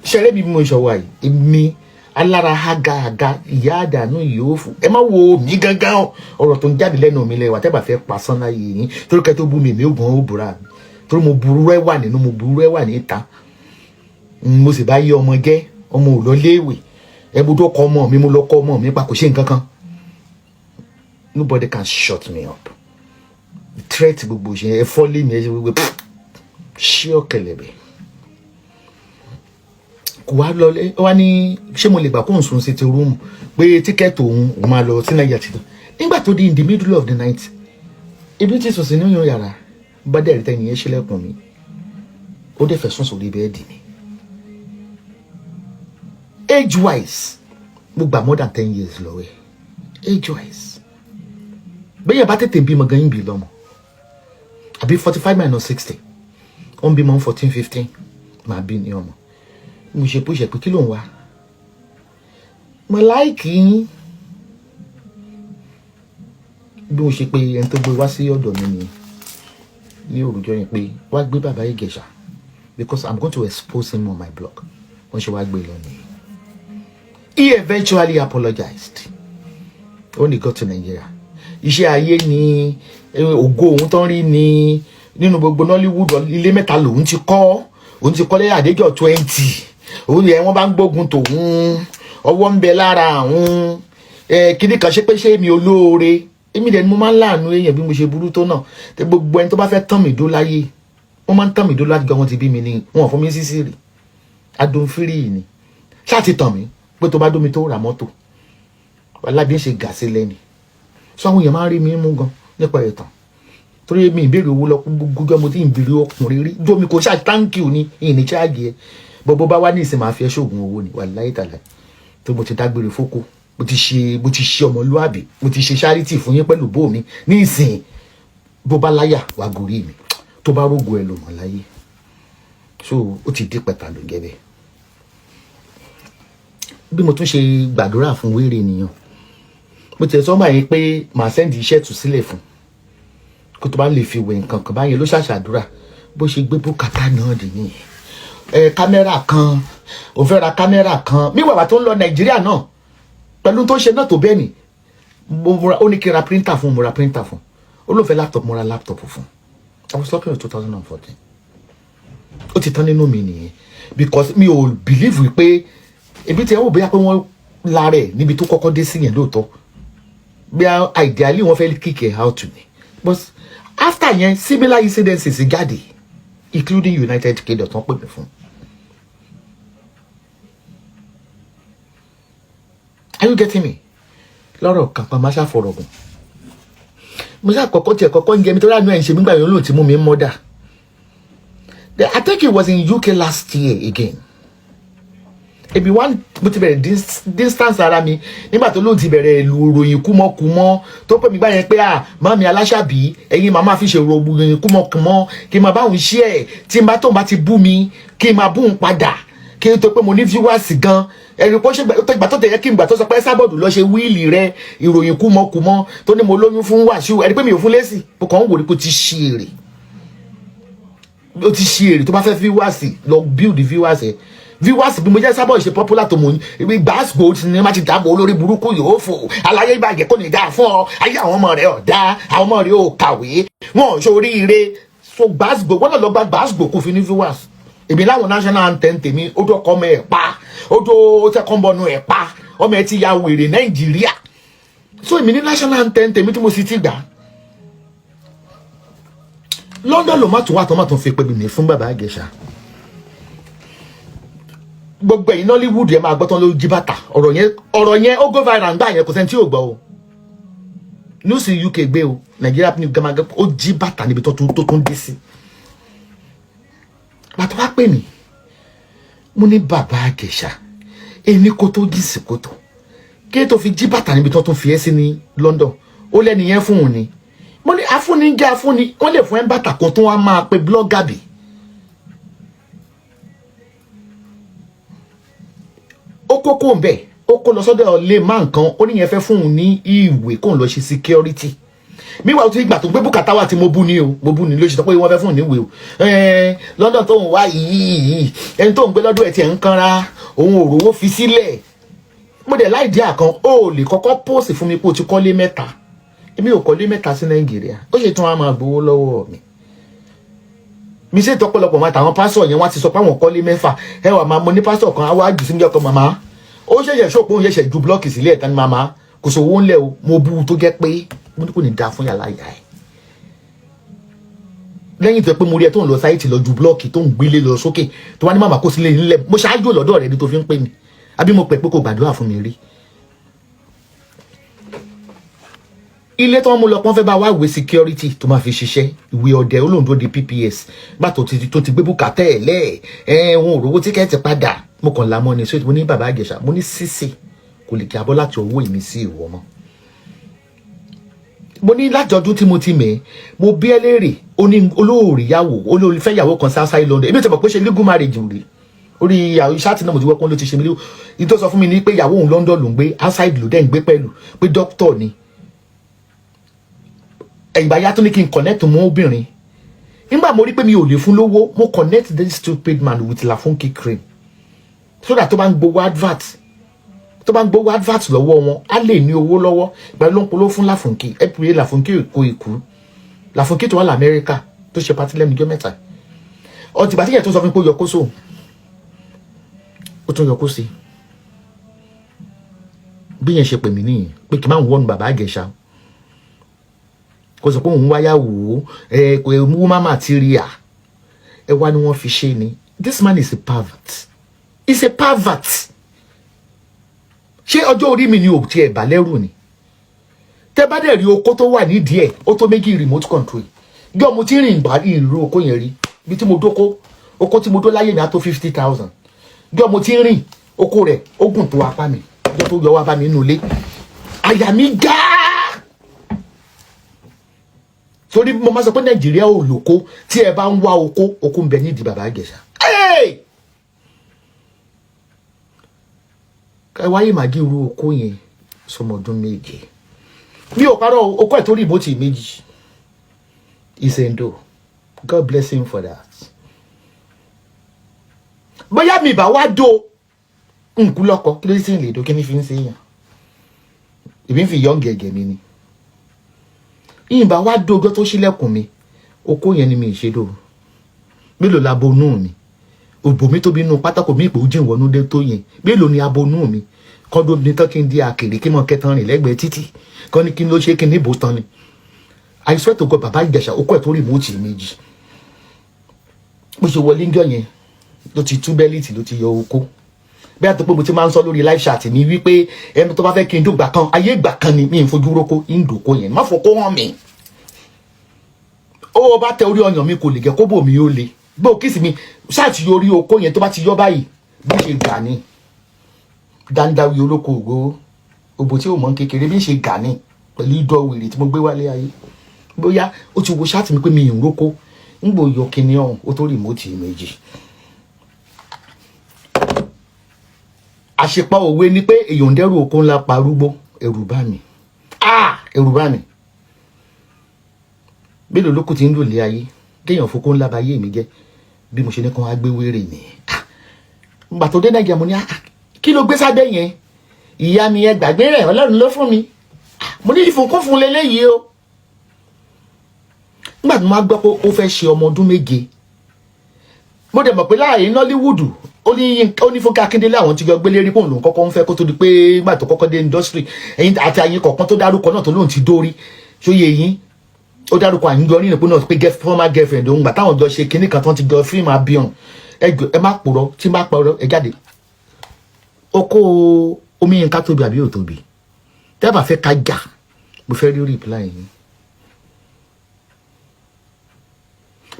ṣẹlẹ̀ mi bí mo ṣọwọ́ yìí. Èmi alára hágahága, ìyá àdánù yóò fò. Ẹ má wo mi gángan o. Ọ̀rọ̀ tó ń jáde lẹ́nu mi lẹ́wà tẹ́ bá fẹ́ pasán láyé yín, torí kẹ́ tó bú mi, èmi ò gbọ́n ó búra mi, torí mo burú ẹ wà nínú, mo burú ẹ wà níta. Mo sì bá yé ọmọ jẹ́, ọmọ ò lọ léèwé. Ẹ bó tó kọ ọmọ mi, mo lọ kọ ọmọ mi pa, kò ṣe nǹkan kan. Nobody can shut me up. Threat gbogbo ṣe ẹ fọ́lé mi, ẹ ṣe gbogbo ṣé ọ̀kẹ̀lẹ̀bẹ̀ kò wá lọ. Wá ní ṣé mo lè gbà kó n sùn sí ti room, pé ticket òun, òun máa lọ sí Nàìjíríà títọ́. Nígbà tó di in the middle of the night, ibi tí sùn sí nínú yàrá bá dẹ̀ rí tẹ́ni yẹn ṣílẹ̀kùn mi, ó dẹ̀ fẹ́ sùn sórí bed mi. Age wise, mo gbà more than 10 years lọ́wọ́ ẹ̀. Age wise, bẹ́ẹ̀ bá tètè bímọ gan yín bí lọ́mọ àbí 45 minus 60, ó ń bímọ 14, 15, màá bí ní ọmọ. Mo ṣe bó ṣe pé kí ló ń wá, mo like yín. Bí mo ṣe pé ẹni tó gbé wá sí ọ̀dọ̀ mi nìyẹn ní òrùjọ yẹn, pé wá gbé bàbá Ìjẹ̀ṣà because I'm going to expose him on my blog. Wọ́n ṣe wá gbé lọ nìyẹn. He eventually apologized when he got to Nigeria. Iṣẹ́ ayé ni ògo òun tán rí ni nínú gbogbo Nollywood. Ilé mẹ́ta lòun ti kọ́, òun ti kọ́lé àdéjọ 20. Òun yẹn wọ́n bá ń gbógun tòun, ọwọ́ ń bẹ lára àwọn kíní kan. Ṣe pé ṣé mi olóore, èmi dẹ̀ ni mo máa ń láàánú èèyàn bí mo ṣe burú tó náà. Gbogbo ẹni tó bá fẹ́ tán mi dó láyé, wọ́n máa ń tán mi dó láti gbọ́. Wọn ti bí mi ní wọn fún mi sísì rí adùn fírì ni. Ṣáà ti tàn mí pé tó bá dómi tó ra mọ́tò alábí ń ṣe gà sí lẹ́ni sọ. Àwọn èèyàn máa ń rí mi mú gan nípa ìtàn, torí mi ìbéèrè owó lọ gbogbo. Mo ti ń béèrè ọkùnrin rí dómi kò ṣáà thank you ní ìní cháàgì ẹ. Bọ́bọ́ bá wá ní ìsìn, máa fi ẹ́ ṣoògùn owó ni, wàláhì tàlà tó. Mo ti dágbére fókó, mo ti ṣe ọmọlúàbí, mo ti ṣe charity fún yín pẹ̀lú bó mi ní ìsìn. Bó bá láyà wàá gorí mi, tó bá rógo ẹ lò mọ́ láyé. So ó ti dí pẹ̀tà ló ń gẹ́ bẹ́ẹ̀. Bí mo tún ṣe gbàdúrà fún wéré nìyàn, mo tiẹ̀ sọ báyìí pé màá send iṣẹ́ tù sílẹ̀ fún kó tó bá lè fi wẹ̀ nǹkan kan báyẹn ló ṣàṣàdúrà. Bó ṣe gbé bùkátà náà dì nìyẹn. Ẹ camera kan, òun fẹ́ ra camera kan. Míwàwà tó ń lọ Nàìjíríà náà pẹ̀lú tó ṣe náà tó bẹ́ẹ̀ ni ó ní kí n ra printer fún. Mo ra printer fún. Ó ló fẹ́ laptop, mo ra laptop fún. I was talking in 2014. Ó ti tán nínú mi nìyẹn, because mi ò believe wípé ebi tí ẹ wò bóyá pé wọ́n lára ẹ̀ níbi tó kọ́kọ́ dé sí yẹn lóòótọ́, bí ideally wọ́n fẹ́ kick ẹ̀ out ni. But after yẹn, similar incidences jáde, including United Kingdom tó ń pè mí fún. Are you getting me? Lọ́rọ̀ kan pa, máa ṣàfọ̀rọ̀ gùn. Mo ṣáà kọ́kọ́ tiẹ̀ kọ́kọ́ ń jẹ mi torí àánú ẹ̀ ń ṣe mí gbà yẹn, lóun ti mú mi mọ́dà. I think it was in UK last year again. Ebi one, mo ti bẹ̀rẹ̀ distance ara mi nígbà tó lóun ti bẹ̀rẹ̀ ìlú ròyìn kúmọ́kúmọ́ tó pè mí gbà yẹn pé, "À màmí aláṣàbí, ẹ̀yin màmá fi ṣe ròyìn kúmọ́kúmọ́, kí n máa bá òun ṣí ẹ̀ tí n bá tóun bá ti bú mi, kí n máa bú òun padà, kí n tó pé mo ní viewers gan." Ẹ̀rí pọ́ ṣe ìgbà tó tẹ̀yẹ kí n gbà tó sọ pé sábọ̀dù lọ ṣe will rẹ ìròyìn kúmọ́kúmọ́ tó ní mo lóyún fún Wàsíù. Ẹ̀rí pé mi ò fún lésì, mo kàn ń wò ní kó ti ṣí èrè, ó ti ṣí èrè. Tó bá fẹ́ viewers, lọ build viewers ẹ̀. Viewers bí mo jẹ́ sábọ̀ ṣe popular tó, mo ní gbàsgbò ní má ti dáàbò. Olórí burúkú yóò fò aláyé ìbàjẹ́, kò ní dáa fún ọ. Ayé àwọn ọmọ rẹ ò dá, àwọn ọmọ rẹ ò kàwé, wọn ò ṣoríire. So gbàsgbò wọn náà lọ gba gbàsgbò kó fi ní viewers. Èmi láwọn national anthem tèmi, ó tó kọ́ ọmọ ẹ̀ pa, ó tó second born ẹ̀ pa, ọmọ ẹ̀ ti ya wèrè Nàìjíríà. So èmi ní national anthem tèmi tí mo sì ti gbà. London ló má tún wà tó má tún fi pé mi fún bàbá Ìjẹ̀ṣà. Gbogbo ẹ̀yin Nollywood, ẹ̀ máa gbọ́ tán ló jí bàtà. Ọ̀rọ̀ yẹn, ọ̀rọ̀ yẹn ó go viral ńgbà yẹn. Kò sẹ́ni tí ò gbọ́ o. News UK gbé o, Nàìjíríà ní gamaga. Ó jí bàtà níbi tó tún dé sí. Bàtà wá pè mí, mo ní bàbá Ìjẹ̀ṣà, Ẹni kó tó jí sí kòtò, kí tó fi jí bàtà níbi tó tún fi ẹ́ sí ní London. Ó lẹ́ni yẹn fún òun ni. Mo ní afúnni jẹ́ afúnni, wọ́n lè fún ẹ bàtà kan tó wá máa pe blogger bì. Ó kókó ń bẹ̀, ó kó lọ sọ́dọ̀ lè má nǹkan. Ó níyẹn fẹ́ fún òun ní ìwé kóun lọ ṣe security. Míwàá tó ìgbà tó gbé bùkátà wà tí mo bú ni o, mo bú ni ló ṣe sọ pé wọ́n fẹ́ fún òun níwèé o. London tó ń wá yìí, ẹni tó ń gbé lọ́dọ̀ ẹ̀ tiẹ̀ ń kanra, òun ò rówó fi sílẹ̀. Mo dẹ̀ láì díà kan, ó lè kọ́kọ́ póòsì fún mi pé o ti kọ́lé mẹ́ta. Èmi ò kọ́lé mẹ́ta sí Nàìjíríà, ó ṣe tún wá máa gbowó lọ́wọ́ mi. Mi ṣe tọpọlọpọ máa tàwọn pásọ yẹn, wọ́n ti sọ pé àwọn kọ́lé mẹ́fà. Ẹ wà máa mo ní pásọ kan, á wá jù sí ní ọkọ màmá. Ó ṣẹ̀ṣẹ̀ ṣòpó, òun ṣẹ̀ṣẹ̀ ju blọ́ọ̀kì sílẹ̀ ẹ̀ta ní màmá kò sówó ńlẹ̀ o. Mo bú u tó jẹ́ pé mo ní kò ní dáa fún yàrá ìyá ẹ̀. Lẹ́yìn tó yẹ pé mo rí ẹ tó ń lọ sáìtì lọ ju blọ́ọ̀kì tó ń gbélé lọ sókè, tó wá ní màmá kó sílé nílẹ̀, mo ṣáájú lọ́dọ̀ rẹ ni tó fi ń pè mí, àbí mo pẹ̀ pé kò gbàdúrà fún mi rí. Ilé tó ń mú lọ pọ́n fẹ́ bá wá ìwé security tó máa fi ṣiṣẹ́, ìwé ọ̀dẹ̀ olóńdó di PPS gbà tó ti gbé bùkátà ẹ̀ lẹ́ẹ̀ ẹ̀ wọn ò rówó tíkẹ́ẹ̀tì padà. Mo kàn lámọ́ ni sóòtú. Mo ní bàbá Ìjẹ̀ṣà, mo ní sísè kò lè jábọ́ láti ọwọ́ èmi sí ìwọ mọ́. Mo ní láti ọdún tí mo ti mẹ́, mo bí ẹ léèrè, ó ní olóòrì yàwó, olóòrì fẹ́ yàwó kan sáṣáì London. Èmi ò tẹ̀ mọ̀ pé ṣe legal marriage rí orí ṣáàtì náà mo ti wọ́pọ́n ló ti ṣe mí léwu. Ní tó sọ fún mi ní pé ìyàwó òun London ló ń gbé, outside ló dẹ̀ ń gbé pẹ̀lú pé doctor ni. Ìgbà yá tó ní kí n connect mọ́ obìnrin. Nígbà mo rí pé mi ò lè fún lówó, mo connect this stupid man with Lafunky cream so that tó bá ń gbowó advert, tó bá ń gbowó advert lọ́wọ́ wọn, á lè ní owó lọ́wọ́. Ìgbà ló ń polówó fún Lafunky. Ẹ pè é Lafunky kò ikú Lafunky tó wà lamẹ́ríkà tó ṣe patí lẹ́nu ijọ́ mẹ́ta. Ọtí bàtí yẹn tó sọ fún mi pé ó yọ kó sóun, ó tún yọ kó sí. Bí yẹn ṣe pè mí nìyẹn pé kí n má wọnú bàbá Ìjẹ̀ṣà, kò sọ pé òun wáyà wò ó, ẹ kò mú mama ti rí à ẹ wá ni wọ́n fi ṣe ni. This man is a pervert, is a pervert. Ṣé ọjọ́ orí mi ni ò tiẹ̀ bá lẹ́rù ni? Tẹ́ bá dẹ̀ rí oko tó wà nídìí ẹ̀, ó tó méjì remote control. Yọ mo ti rìn bá ìlú oko yẹn rí, ibi tí mo dóko, oko tí mo dó láyé mi á tó 50,000. Yọ mo ti rìn oko rẹ̀, ó gùn tó apá mi. Yọ tó yọ wá bá mi nínú ilé, àyà mi gáà. Torí mo máa sọ pé Nàìjíríà ò lóko. Tí ẹ bá ń wá oko, oko ń bẹ nídìí bàbá Ìjẹ̀ṣà. Ẹ wáyé màgí irú oko yẹn sọmọ ọdún méje. Mi ò parọ́, oko ẹ̀ tó rí ìbò méjì. Ìsèǹdò, God bless him for that. Bóyá mi bá wá do nkú lọ́kọ, kí ló sì ń lè do? Kí ni fi ń ṣe yàn? Ìbí ń fi yọ̀ gẹ̀gẹ̀ mi ni. Ìyìnbá wá dógó tó ṣílẹ̀kùn mi, okó yẹn ni mi ìṣèdò. Mélòó la bonú mi? Òbò mi tóbi nínú pátákó mi, ìpò jìn wọnú dé tó yẹn. Mélòó ni abonú mi? Kọ́dọ̀ mi tán kí n di àkèrè kí mọ̀ kẹtàn rìn lẹ́gbẹ̀ẹ́ títì kọ́ ní kí n ló ṣe kí n níbo tán ni. I swear to God, bàbá Ìjẹ̀ṣà, okó ẹ̀ tó rìmọ́ọ̀tì méjì. Bó ṣe wọlé ńjọ́ yẹn ló ti tú bẹ́líìtì, ló ti yọ okó. Bí a tó pé mo ti máa ń sọ lórí live chat mi wípé ẹni tó bá fẹ́ kí n dùn gbà kan, ayé ìgbà kan ni mi ń fojú rókó ń dòkó yẹn, má fọkó hàn mí. Ó bá tẹ orí ọyàn mi, kò lè jẹ́ kó bò mí, ó le bó kí sì mi ṣáàtì yọ orí okó yẹn. Tó bá ti yọ báyìí, bí ṣe gà ní dáńdáwí olóko ògo òbò tí ò mọ̀ kékeré, bí ṣe gà ní pẹ̀lú ìdọ̀ wèrè tí mo gbé wálé ayé. Bóyá ó ti wo ṣáàtì mi pé mi ì ń rókó, ń gbò yọ kinní ọ̀hún, ó tó rìmọ́ọ̀tì méjì. Àṣepa òwe ni pé èèyàn ń dẹ́rù oko ńlá parúgbó. Ẹ̀rù bá mi, ẹ̀rù bá mi. Mélòó ló kù tí ń lò lé ayé kéèyàn fokó ńlá ba ayé mi jẹ́? Bí mo ṣe ní kàn wá gbé wéré nìyẹn. Gbà tó dé Nàìjíríà, mo ní kí ló gbé sábẹ́ yẹn? Ìyá mi, ẹ gbàgbé rẹ̀, Ọlọ́run ló fún mi. Mo ní ìfúnkúnfún leléyìí o. Nígbà tí mo máa gbọ́ pé ó fẹ́ ṣe ọmọ ọdún méje, mo dẹ̀ mọ̀ pé láàyè Nollywood, ó ní Fúnkẹ́ Akíndélé, àwọn tí jọ gbélé rí pòun lòun kọ́kọ́ ń fẹ́ kó tó di pé nígbà tó kọ́kọ́ dé industry ẹ̀yìn àti àyìn kọ̀ọ̀kan tó dárúkọ náà tó lóun ti dórí ṣóyè yín. Ó dárúkọ àyíjọ nínú pé náà pé former girlfriend òun gbà táwọn jọ ṣe kinní kan tó ti jọ fíìmù abiyan. Ẹ má purọ́, tí má purọ́ ẹ jáde. Oko omi yẹn ká tóbi àbí ò tóbi? Tẹ́ bá fẹ́ ká jà, mo fẹ́ rí reply yín.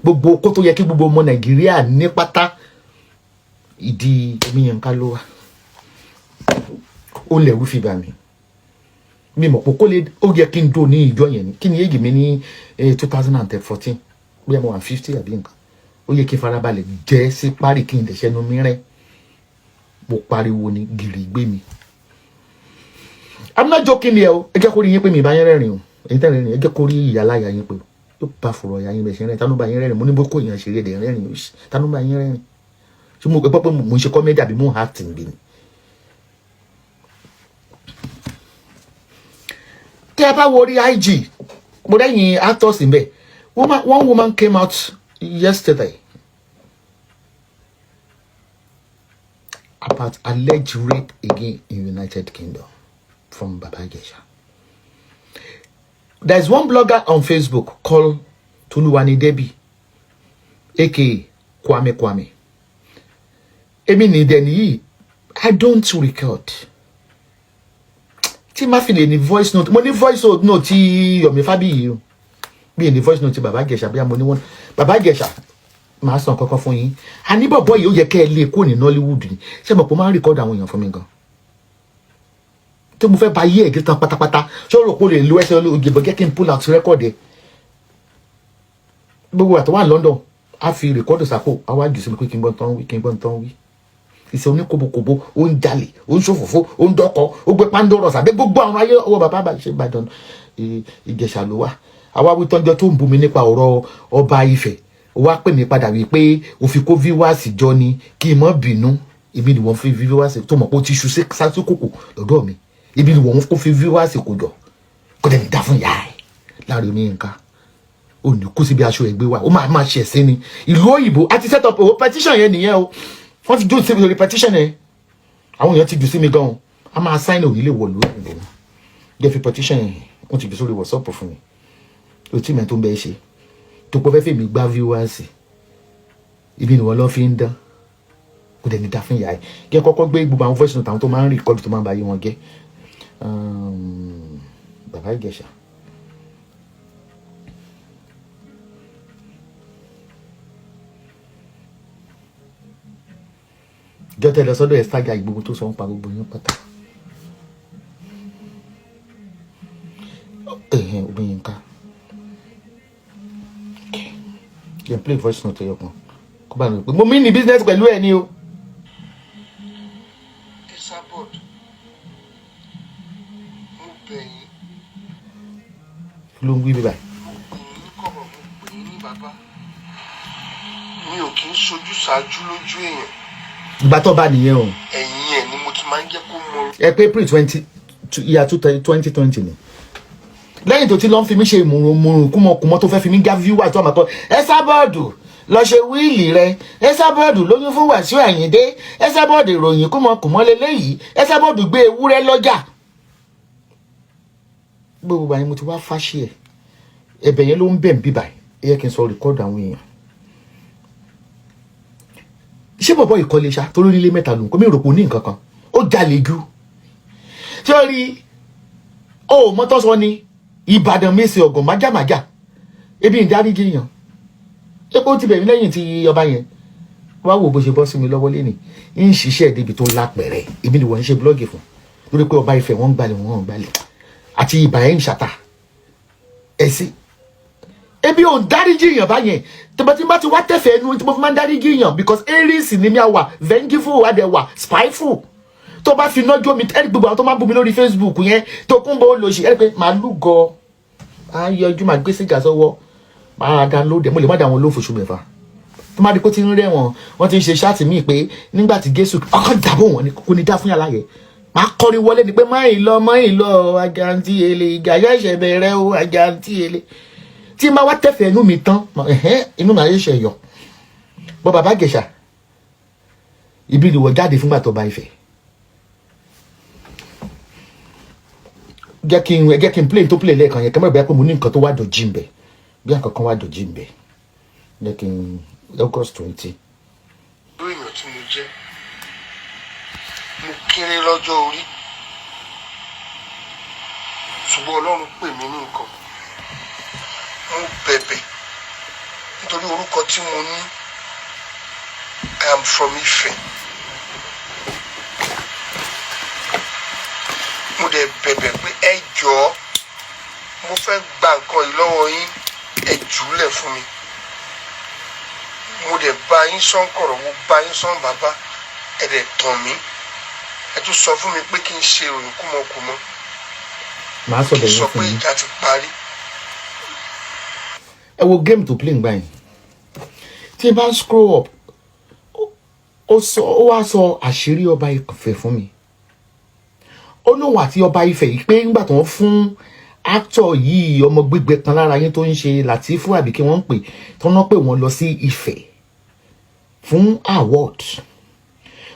Gbogbo oko tó yẹ kí gbogbo ọmọ Nàìjíríà ní pátá, ìdí omi yẹn ká ló wà. Ó lẹ̀rú fi bà mí. Mi mọ̀ pé kó lè ó yẹ kí n dó ní ìjọ yẹn ni. Kí ni èjì mi ní 2014, bóyá mo wà 50 àbí nǹkan. Ó yẹ kí n farabalẹ̀ jẹ́ sí parí, kí n lè ṣẹnu mi rẹ́. Mo pariwo ni gìrì gbé mi. I'm not joking here o. Ẹ jẹ́ kó rí yín pé mi ìbá yín rẹ́rìn o. Èyí tẹ́lẹ̀ rìn, ẹ jẹ́ kó rí ìyá láyà yín pé yóò bá fọ̀rọ̀ ìyá yín bẹ̀ ṣe rẹ́rìn. Tánú bá yín rẹ́rìn? Mo ní bó kó èèyàn ṣeré ẹ̀dẹ̀ rẹ́rìn. Tánú bá yín rẹ́rìn? Ṣé mo gbọ́ pé mo ń ṣe comedy àbí mo ń acting bí ni? Tẹ́ ẹ bá wo orí IG, mo rẹ́yìn actors ń bẹ̀. One woman came out yesterday about alleged rape again in United Kingdom from Baba Ijesha. There's one blogger on Facebook called Toluwani Debbie, aka Kwame Kwame. Èmi ní dẹ̀ nìyí, I don't record. Tí má fi lè ní voice note, mo ní voice note tí Yomi Fabiyi o. Bí ní voice note tí Baba Ijesha, bí mo ní wọn. Baba Ijesha, màá sàn kankan fún yín. Àní bọ̀bọ̀ yìí, ó yẹ kẹ́ ẹ lé kó ní Nollywood ni. Ṣé mo pọ̀ máa ń record àwọn èèyàn fún mi gan? Tí mo fẹ́ ba yé ẹ̀gẹ́ tán pátápátá, ṣé o rò pé o lè lo ẹsẹ̀ olùgbò jẹ́ kí n pull out record ẹ̀? Gbogbo àtọwà London, a fi record sápò, a wá jù sí mi pé kí n gbọ́n tán wí, kí n gbọ́n tán wí. Ìṣe oníkóbókóbó, ó ń jalè, ó ń ṣòfófó, ó ń dọ́kọ, ó gbé pandoro sàbẹ́ gbogbo àwọn ayé ọwọ́ bàbá bá ṣe Ìbàdàn Ìjẹ̀ṣà ló wà. Àwa wí tọ́jọ́ tó ń bu mi nípa ọ̀rọ̀ ọba Ifẹ̀, ó wá pè mí padà wípé ó fi kó viewers jọ ni, kí n má bínú. Ibi ni wọ́n fi viewers tó mọ̀ pé ó ti ṣu sásí kòkò lọ́dọ̀ mi. Ibi ni wọ́n kó fi viewers kò jọ, kó dẹ̀ ní dá fún ìyá ẹ̀ láàrin omi nǹkan ò ní kú síbi aṣọ ẹgbẹ́ wa. Ó máa máa ṣe ẹ̀sìn ni ìlú òyìnbó àti set up owó petition yẹn nìyẹn o. Wọ́n ti jó sí mi lórí petition yẹn. Àwọn èèyàn ti jù sí mi gan-an. A máa sign òní lè wọ̀lú òyìnbó jẹ́ fi petition yẹn. Wọ́n ti jù sórí WhatsApp fún mi. O tí mẹ́ tó ń bẹ́ ṣe tó pọ̀ fẹ́ fèmí gbá viewers, ibi ni wọ́n lọ́ fi ń dán. Kò dẹ̀ ní dá fún ìyá ẹ̀. Kí ẹ kọ́kọ́ gbé gbogbo àwọn voice note àwọn tó máa ń record, tó máa ń ba ayé wọn jẹ́. Bàbá Ìjẹ̀ṣà, jọ́tẹ̀ lọ sọ́dọ̀ ẹ̀ sájà, gbogbo tó sọ ń pa gbogbo yín pátá. Ẹ̀hìn obìnrin ká yẹn play voice note ẹyọ kan kó bá mi pé mo mí ní business pẹ̀lú ẹ̀ ni o. Esabod, mo bẹ̀ yín. Kí ló ń wí bí báyìí? Mo pè yín ní kọ̀rọ̀, mo pè yín ní bàbá. Mi ò kí ń sojú ṣáájú lójú èèyàn. Ìgbà tó bá nìyẹn o. Ẹ̀yìn ẹ̀ ni mo ti máa ń jẹ́ kó mọ. Ẹ pé April 20, year 2020 ni, lẹ́yìn tó ti lọ́n fi mí ṣe ìmùrùn kúmọkùmọ, tó fẹ́ fi mí gá viewer tó àmàkọ́. Esabod, lọ ṣe will rẹ. Esabod lóyún fún Wàsíù Àyìndé. Esabod, ìròyìn kúmọkùmọ lélẹ́yìí. Esabod gbé ewúrẹ́ lọ́jà. Gbogbo àyìn mo ti wá fáṣí ẹ̀, ẹ̀bẹ̀ yẹn ló ń bẹ̀ ń bíbà. Ẹ yẹ kí n sọ record àwọn èèyàn. Ṣé bọ̀bọ̀ ìkọlé ṣá tó lónílé mẹ́ta lòun kò mí rò pé ó ní nǹkan kan, ó jalè jù. Ṣé o rí o mọ́tọ́ sọ ni Ìbàdàn mèsì ọ̀gàn májàmájà, ebi ń dáríjì yàn. Ṣé pé ó ti bẹ̀rẹ̀ lẹ́yìn tí ọba yẹn wá wò bó ṣe bọ́ sí mi lọ́wọ́ lẹ́nìí, ń ṣiṣẹ́ débi tó lápẹ̀rẹ̀. Èmi ni wọ́n ń ṣe blog fún lórí pé ọba Ifẹ̀, wọ́n ń gbalẹ̀, wọ́n ń gbalẹ̀ àti ìbà ẹ̀ ń ṣàtà ẹ̀ sí. Ebi ò ń dáríjì yàn báyẹn. Tẹ́bọ̀ tí n bá ti wá tẹ̀fẹ̀ ẹnu tí mo fi máa ń dáríjì yàn, because Aries ni mi, àwà vengeful, adẹ̀wà spiteful. Tó bá fi iná jó mi, ẹ̀rí gbogbo àwọn tó máa ń bú mi lórí Facebook yẹn, tó kún bó lò sí, ẹ̀rí pé màá lúgọ, á yọjú, màá gbé sìgá sọ́wọ́, máa download ẹ̀. Mo lè má dá wọn lófo oṣù 6. Tó má di kó ti ń rẹ̀ wọ́n, wọ́n ti ń ṣe chat míì pé nígbà tí Jésù ọkàn dàbò wọn ni kò ní dá fún yàrá yẹn. Máa kọrin wọlé ni pé má ì lọ, má ì lọ, àjàntí ele, ìjà ṣẹ̀ṣẹ̀ bẹ̀rẹ̀ o, àjàntí ele. Tí máa wá tẹ̀fẹ̀ inú mi tán, inú mi ayé ṣe yọ bọ́. Bàbá Ìjẹ̀ṣà, ibi ìwọ jáde fúngbà tó bá Ifẹ̀. Jẹ́ kí n play tó play lẹ́ẹ̀kan yẹn, kẹ́mọ́ ìbẹ́ pé mo ní nǹkan tó wá dọ̀jí ń bẹ̀, bí nǹkan kan wá dọ̀jí ń bẹ̀. Jẹ́ kí n August 20. Irú èèyàn tí mo jẹ́, mo kéré lọ́jọ́ orí, ṣùgbọ́n Ọlọ́run pè mí ní nǹkan. Mo bẹ̀bẹ̀ nítorí orúkọ tí mo ní. I am from Ifẹ̀. Dẹ̀ bẹ̀bẹ̀ pé ẹ jọ̀ọ́, mo fẹ́ gba nǹkan yìí lọ́wọ́ yín, ẹ jùúlẹ̀ fún mi. Mo dẹ̀ bá yín sọ́n kọ̀rọ̀, mo bá yín sọ́n bàbá, ẹ dẹ̀ tàn mí. Ẹ tún sọ fún mi pé kí n ṣe ìròyìn kúmọkùmọ, Màá sọ kí n bẹ̀yẹn sọ fún pé yín. Ìjà ti parí. Ẹ wo game to play ngbà yẹn. Tí n bá scroll up, ó sọ, ó wá sọ àṣírí ọba Ifẹ̀ fún mi. Ó lóun àti ọba Ifẹ̀ yìí pé ńgbà tó ń fún actor yìí, ọmọ gbígbẹ kan lára yín tó ń ṣe Latifu àbí kí wọ́n ń pè tó ná, pé wọ́n lọ sí Ifẹ̀ fún award.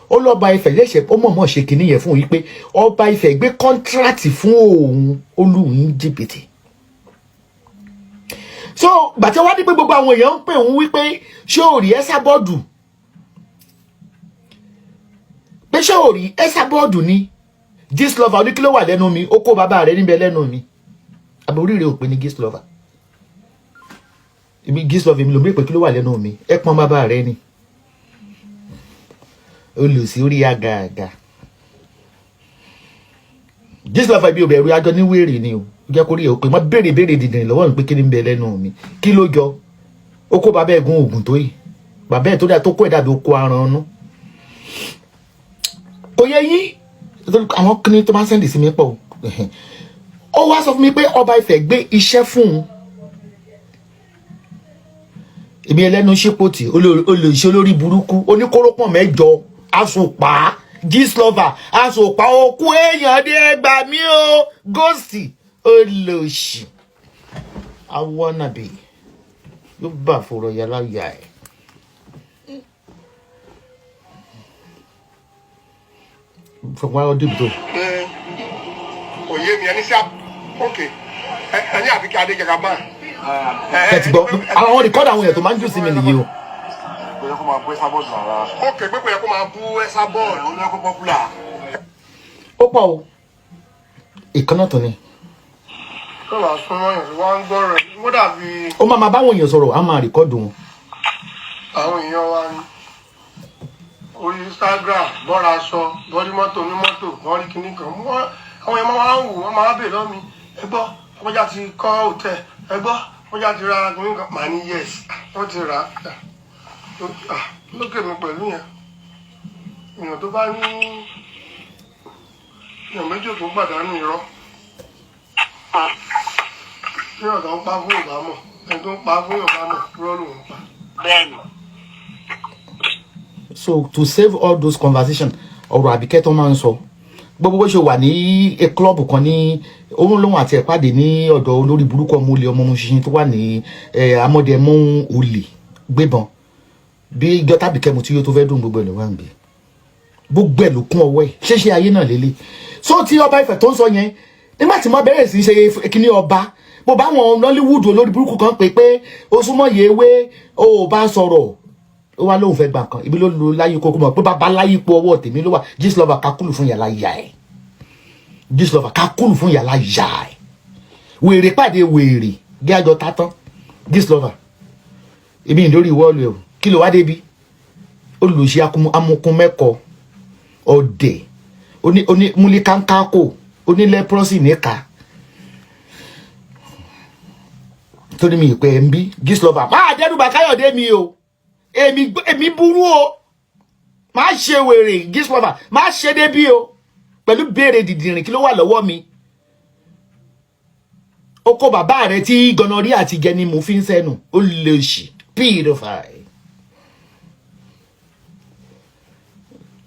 Ó lọ́ba Ifẹ̀ lẹ́sẹ̀, ó mọ̀ọ́mọ̀ ṣe kinní yẹn fún yìí pé ọba Ifẹ̀ gbé contract fún òun, ó lù ń jìbìtì. So gbàtí wá ní pé gbogbo àwọn èèyàn ń pè òun wípé ṣé ò rí Esabod, pé ṣé ò rí Esabod ni. Gistlover oní kí ló wà lẹ́nu mi? Ó kó bàbá rẹ̀ níbẹ̀ lẹ́nu mi. Àbí oríire ò pé ní Gistlover? Èmi Gistlover, èmi ló ń pè kí ló wà lẹ́nu mi? Ẹ pọ́n bàbá rẹ̀ ni olùsí orí àgàgà. Gistlover, ibi òbẹ̀rù ajọ ní wéèrè ni o. Jẹ́ kó rí ẹ̀ o pé má béèrè béèrè dìndín lọ́wọ́ mi pé kí ni ń bẹ lẹ́nu mi, kí ló jọ ó kó bàbá ẹ̀gún oògùn tó yìí, bàbá ẹ̀ tó dà tó kó ẹ̀ dàbí ó kó aràn ọ̀nù. Kò yẹ yín àwọn kíní tó máa ń send sí mi pọ̀ o. Ó wá sọ fún mi pé ọba Ifẹ̀ gbé iṣẹ́ fún un. Èmi ẹlẹ́nu ṣípòtì olùṣe olórí burúkú oníkórópọ̀n mẹ́jọ aṣòpá Gistlover aṣòpá òkú èèyàn dé ẹgbà mí o gòsì olóṣì awọ́nàbì yóò bà fòrò yàrá yà ẹ̀. Fọwọ́n ọdún tó. Pé kò yé mi, ẹni sí ok, ẹni àbíkí adéjàgàbá. Kẹ́tì gbọ́ àwọn record àwọn èèyàn tó máa ń jù sí mi nìyí o. Kò yẹ kó máa bú Esabod rárá. Ok, pé kò yẹ kó máa bú Esabod. Ó yẹ kó popular. Ó pọ̀ o, ìkànnà tó ni. Tó bá súnmọ́ yẹn tí wọ́n ń gbọ́ rẹ̀, ó dàbí Ó máa máa báwọn èèyàn sọ̀rọ̀, á máa record wọn. Àwọn èèyàn wa ní orí Instagram bọ́ra aṣọ bọ́rí mọ́tò ní mọ́tò bọ́rí kinní kan. Àwọn èèyàn máa ń wò, wọ́n máa bèèrè lọ́wọ́ mi, ẹ gbọ́, ọmọjà ti kọ́ hòtẹ́ẹ̀, ẹ gbọ́, ọmọjà ti ra kinní kan. Màá ní yes, wọ́n ti rà á. Ah, lókè mi pẹ̀lú yẹn, èèyàn tó bá ní èèyàn méjì tó pàdánù irọ́ bí ọ̀dọ́ ń pa fún ìbámọ̀, ẹni tó ń pa fún ìbámọ̀, irọ́ lòun pa. Bẹ́ẹ̀ni. So to save all those conversations, ọ̀rọ̀ Àbíkẹ́ tó máa ń sọ gbogbo bó ṣe wà ní club kan ní òun lòun àti ẹ̀pàdé ní ọ̀dọ̀ olórí burúkú ọmọ olè ọmọ ṣinṣin tó wà ní amọ̀dẹ̀mú olè gbébọn bí gọ́tà. Àbíkẹ́ mu tí yóò tó fẹ́ dùn, gbogbo ẹ̀ ló wà ń bí, gbogbo ẹ̀ ló kún ọwọ́ ẹ̀ ṣéṣe ayé náà lélẹ̀. So tí ọba Ifẹ̀ tó ń sọ yẹn, nígbà tí mo bẹ̀rẹ̀ sí í ṣe kíní ọba, mo bá wọn Nollywood olórí burúkú kan pé pé ó súnmọ́ yewé, ó bá sọ̀rọ̀, ó wá lóun fẹ́ gbà kan ibi ló lo láyé kókó mọ̀ pé bàbá láyé ipò ọwọ́ tèmi ló wà. Gistlover kakúlù fún yàrá yà ẹ̀. Gistlover kakúlù fún yàrá yà ẹ̀. Wèrè pàdé wèrè gé àjọ tátán. Gistlover, èmi ìdórí wọ́ọ̀lù ẹ̀ o. Kí ló wá débi olùsí amukun mẹ́kọ ọ̀dẹ̀ oní oní múlíkáńkákò oní leprosy níka torí mi ìpè ẹ̀ ń bí. Gistlover máa dẹ́rùbà Káyọ̀dé mi o. Èmi burú o, má ṣe wèrè. Gistlover, má ṣe débí o pẹ̀lú béèrè dìdìrìn. Kí ló wà lọ́wọ́ mi? Ó kó bàbá rẹ tí gonorrhea àti jẹni mú fi ń sẹ́nu. Ó lè ṣì pedophile.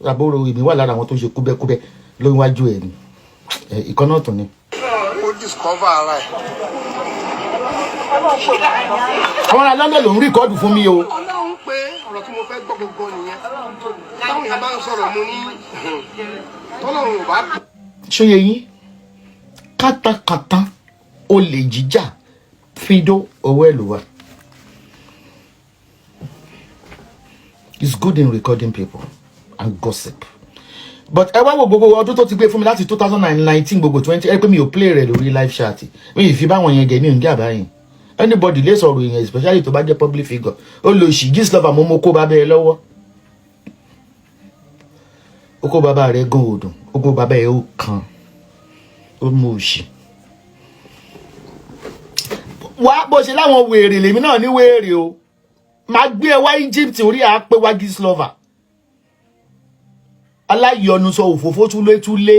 Àbúrò èmi wà lára àwọn tó ń ṣe kúbẹ́kúbẹ́ lóríwájú ẹ̀ ni ìkan náà tún ni. Ó discover ara ẹ̀. Àwọn ará London ló ń record fún mi o. Ọlọ́run pé ọ̀rọ̀ tí mo fẹ́ gbọ́ gbogbo nìyẹn. Táwọn èèyàn bá ń sọ̀rọ̀, mo ní tọ́lọ́run ò bá Ṣóye yín kátàkátà, olè jíjà fídó owó ẹ̀ ló wà. It's good in recording people and gossip, but ẹ wá wo gbogbo ọdún tó ti gbé fún mi láti 2019, gbogbo 20 ẹ pé mi ò play rẹ̀ lórí live chat. Mi ì fi báwọn yẹn gẹ̀, mi ò ń gé àbáyìn. Anybody lè sọ̀rọ̀ èèyàn, especially tó bá jẹ́ public figure. Ó lè ṣì Gistlover mo kó bàbá ẹ lọ́wọ́, ó kó bàbá rẹ̀ gan òdùn, ó kó bàbá ẹ ó kan. Ó mú òṣì wá bó ṣe láwọn wèrè, lèmi náà ní wèrè o. Máa gbé ẹ wá Egypt, orí à pé wá. Gistlover aláyọnusọ òfófó túlétúlé.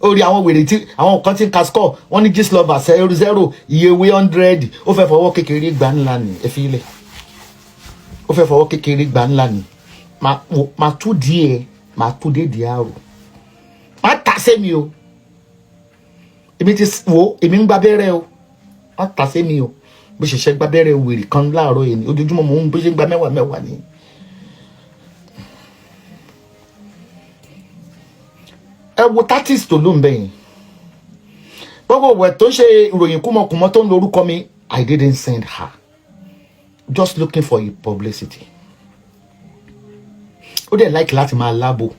Orí àwọn wèrè tí àwọn kan ti ń ka score, wọ́n ní Gistlover 0-0, iye ewé 100. Ó fẹ́ fọwọ́ kékeré gbà ńlá ni, ẹ fi ilẹ̀. Ó fẹ́ fọwọ́ kékeré gbà ńlá ni. Máa tú díẹ̀, máa tú dé díẹ̀ àrò, má ta sẹ́mi o. Èmi ti wo, èmi ń gbábẹ́rẹ́ o, má ta sẹ́mi o. Bó ṣe ṣe gbábẹ́rẹ́ wèrè kan láàárọ̀ yìí ni, ojoojúmọ́ mò ń bó ṣe ń gba mẹ́wàá mẹ́wàá ni. Ẹ wo tactics tó ló ń bẹ̀ yẹn, gbogbo ìwẹ̀ tó ń ṣe ìròyìn kúmọkùmọ tó ń lo orúkọ mi. I didn't send her, just looking for a publicity. Ó dẹ̀ like láti máa lábo,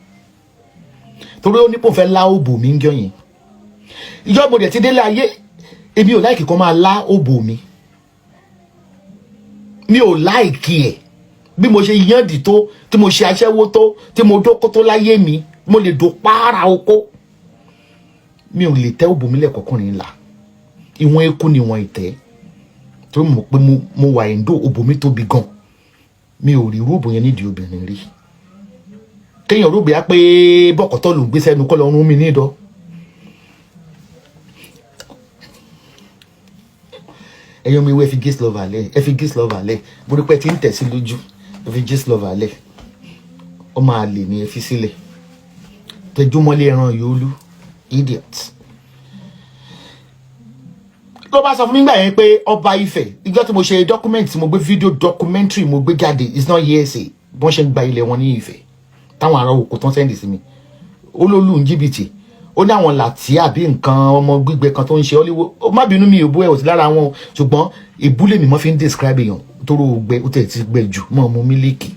torí ó ní kò fẹ́ lá òbò mi ń jọ yẹn. Ìjọ mo dẹ̀ ti délé ayé, èmi ò like kó máa lá òbò mi. Mi ò like ẹ̀. Bí mo ṣe yànjú tó, tí mo ṣe aṣẹ́wó tó, tí mo dókó tó láyé mi, mo lè dò pààrà oko, mi ò lè tẹ́ òbò mi lẹ́kọ̀ọ́kùnrin là. Ìwọ̀n eku ni ìwọ̀n ìtẹ́, torí mo mọ̀ pé mo wà ẹ̀ńdó. Òbò mi tóbi gan, mi ò rí irú òbò yẹn nídìí obìnrin rí. Kéèyàn rò bóyá pé bọ́kọ̀tọ́ ló ń gbé sẹ́nu kọ́ lọ́rùn mi nídọ̀. Ẹ̀yin mi wo, ẹ fi Gistlover lẹ̀, ẹ fi Gistlover lẹ̀. Mo rí pé ẹ ti ń tẹ̀ sí lójú. Ẹ fi Gistlover lẹ̀, ó máa lè ní, ẹ fi sílẹ̀. Tẹjúmọ́lé ẹran yòólú, idiot. Ló bá sọ fún mi gbà yẹn pé ọba Ifẹ̀, ìjọ tí mo ṣe document, mo gbé video documentary, mo gbé jáde, it's not hearsay, bí wọ́n ṣe ń gba ilẹ̀ wọn ní Ifẹ̀, táwọn ará òkú tán send sí mi. Ó ló lù ń jìbìtì, ó ní àwọn làtí àbí nǹkan ọmọ gbígbẹ kan tó ń ṣe Hollywood. Ó má bínú, mi ò bú ẹ, ò sí lára wọn, ṣùgbọ́n ìbúlẹ̀ mi mọ́ fi ń describe èèyàn tó rò gbẹ, ó tẹ̀ ti gbẹ jù mọ́ ọmọ mílíkì.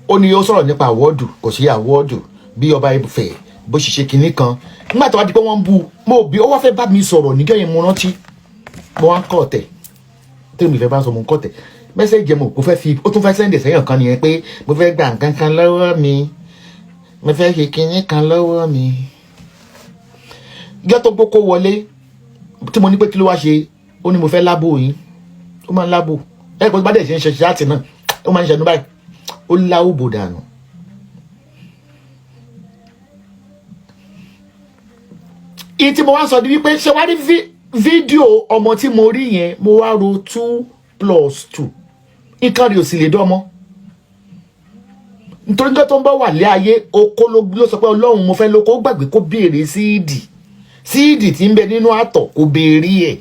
Ó ní ó sọ̀rọ̀ nípa award, kò sí award, bí ọba Ifẹ̀ bó ṣe ṣe kinní kan. Nígbà tó wá di pé wọ́n ń bu mo bí, ó wá fẹ́ bá mi sọ̀rọ̀ níjọ́ yẹn, mo rántí mo wá ń kọ́ ọ̀tẹ̀ tí mi fẹ́ bá sọ, mo ń kọ́ ọ̀tẹ̀ message. Mo kò fẹ́ fi, ó tún fẹ́ send sẹ́yìn kan nìyẹn pé mo fẹ́ gba nǹkan kan lọ́wọ́ mi, mo fẹ́ ṣe kinní kan lọ́wọ́ mi. Ìjọ́ tó gbókó wọlé tí mo ní pé kí ló wá ṣe, ó ní mo fẹ́ lábò yín. Ó máa ń lábò ẹ kò bá dẹ̀ ṣe ń ṣe ṣáàtì náà, ó máa ń ṣẹnu báyìí, ó láwòbò dànù. Ìyí tí mo wá sọ di wípé ṣé wá rí fídíò ọmọ tí mo rí yẹn, mo wá ro 2 plus 2, nǹkan rí ò sì lè dánmọ́, nítorí nígbà tó ń bá wà lé ayé, oko ló sọ pé Ọlọ́run, mo fẹ́ lóko. Ó gbàgbé kó béèrè seed, seed tí ń bẹ nínú àtọ̀, kó béèrè ẹ̀,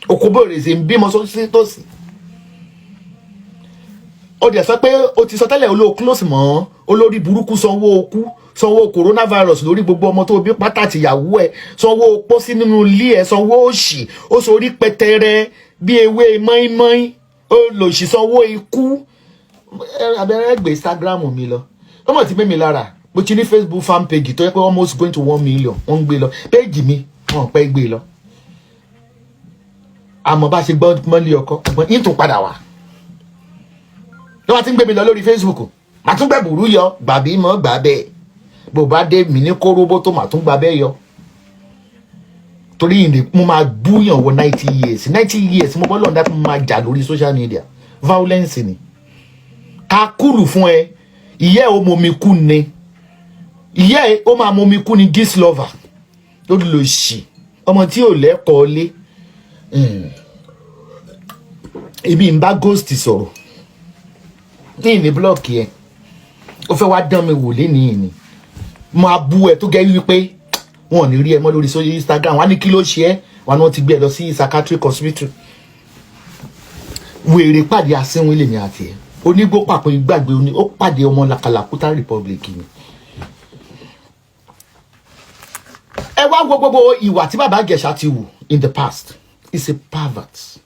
oko béèrè sí ń bímọ sí tòsí. Ó dẹ̀ sọ pé o ti sọ tẹ́lẹ̀, olóò close mọ́ olórí burúkú, sanwó okú, sanwó coronavirus lórí gbogbo ọmọ tó bí pátá àtìyàwó ẹ, sanwó pósí nínú ilé ẹ, sanwó òṣì, ó sorí pẹtẹrẹ bí ewé mọ́ínmọ́ín, ó lòṣì, sanwó ikú. Abẹ́rẹ́ gbé Instagram mi lọ, ó mọ̀ tí mímí lára. Mo ti ní Facebook fan page tó yẹ pé almost going to 1 million, wọ́n ń gbé lọ page mi, wọ́n pẹ́ gbé lọ. Àmọ́ bá ṣe gbọ́ mọ́lé ọkọ ẹ̀gbọ́n yín tún padà wá ló wá ti ń gbé mi lọ lórí Facebook, màá tún gbẹ burú yọ gbàbí mọ́ gbà bẹ́ẹ̀. Bó bá dé mi ní kóróbó tó, màá tún gbà bẹ́ẹ̀ yọ, torí ìrìn mo máa búyàn wọ 90 years, 90 years. Mo bọ́ lọ́nà mo máa jà lórí social media, violence ni ká kúlù fún ẹ. Ìyẹ́ ò mọ̀mí kú ni, ìyẹ́ ẹ ó máa mọ̀mí kú ni. Gistlover ló lò sí ọmọ tí ò lẹ́kọ̀ọ́ lé. Èmi ń bá ghost sọ̀rọ̀ ní ìní block ẹ, ó fẹ́ wá dán mi wò lénìí ni. Máa bú ẹ tó gẹ́ wípé wọn ò ní rí ẹ mọ́ lórí sórí Instagram. Wọn á ní kí ló ṣe ẹ́, wọn ni wọ́n ti gbé ẹ lọ sí psychiatric hospital. Wèrè pàdé asínwín lèmi àti ẹ, onígbó pàpọ̀ ìgbàgbé oní ó pàdé ọmọ làkàlàkútà republic ni. Ẹ wá wo gbogbo ìwà tí bàbá Ìjẹ̀ṣà ti wù in the past. It's a pervert.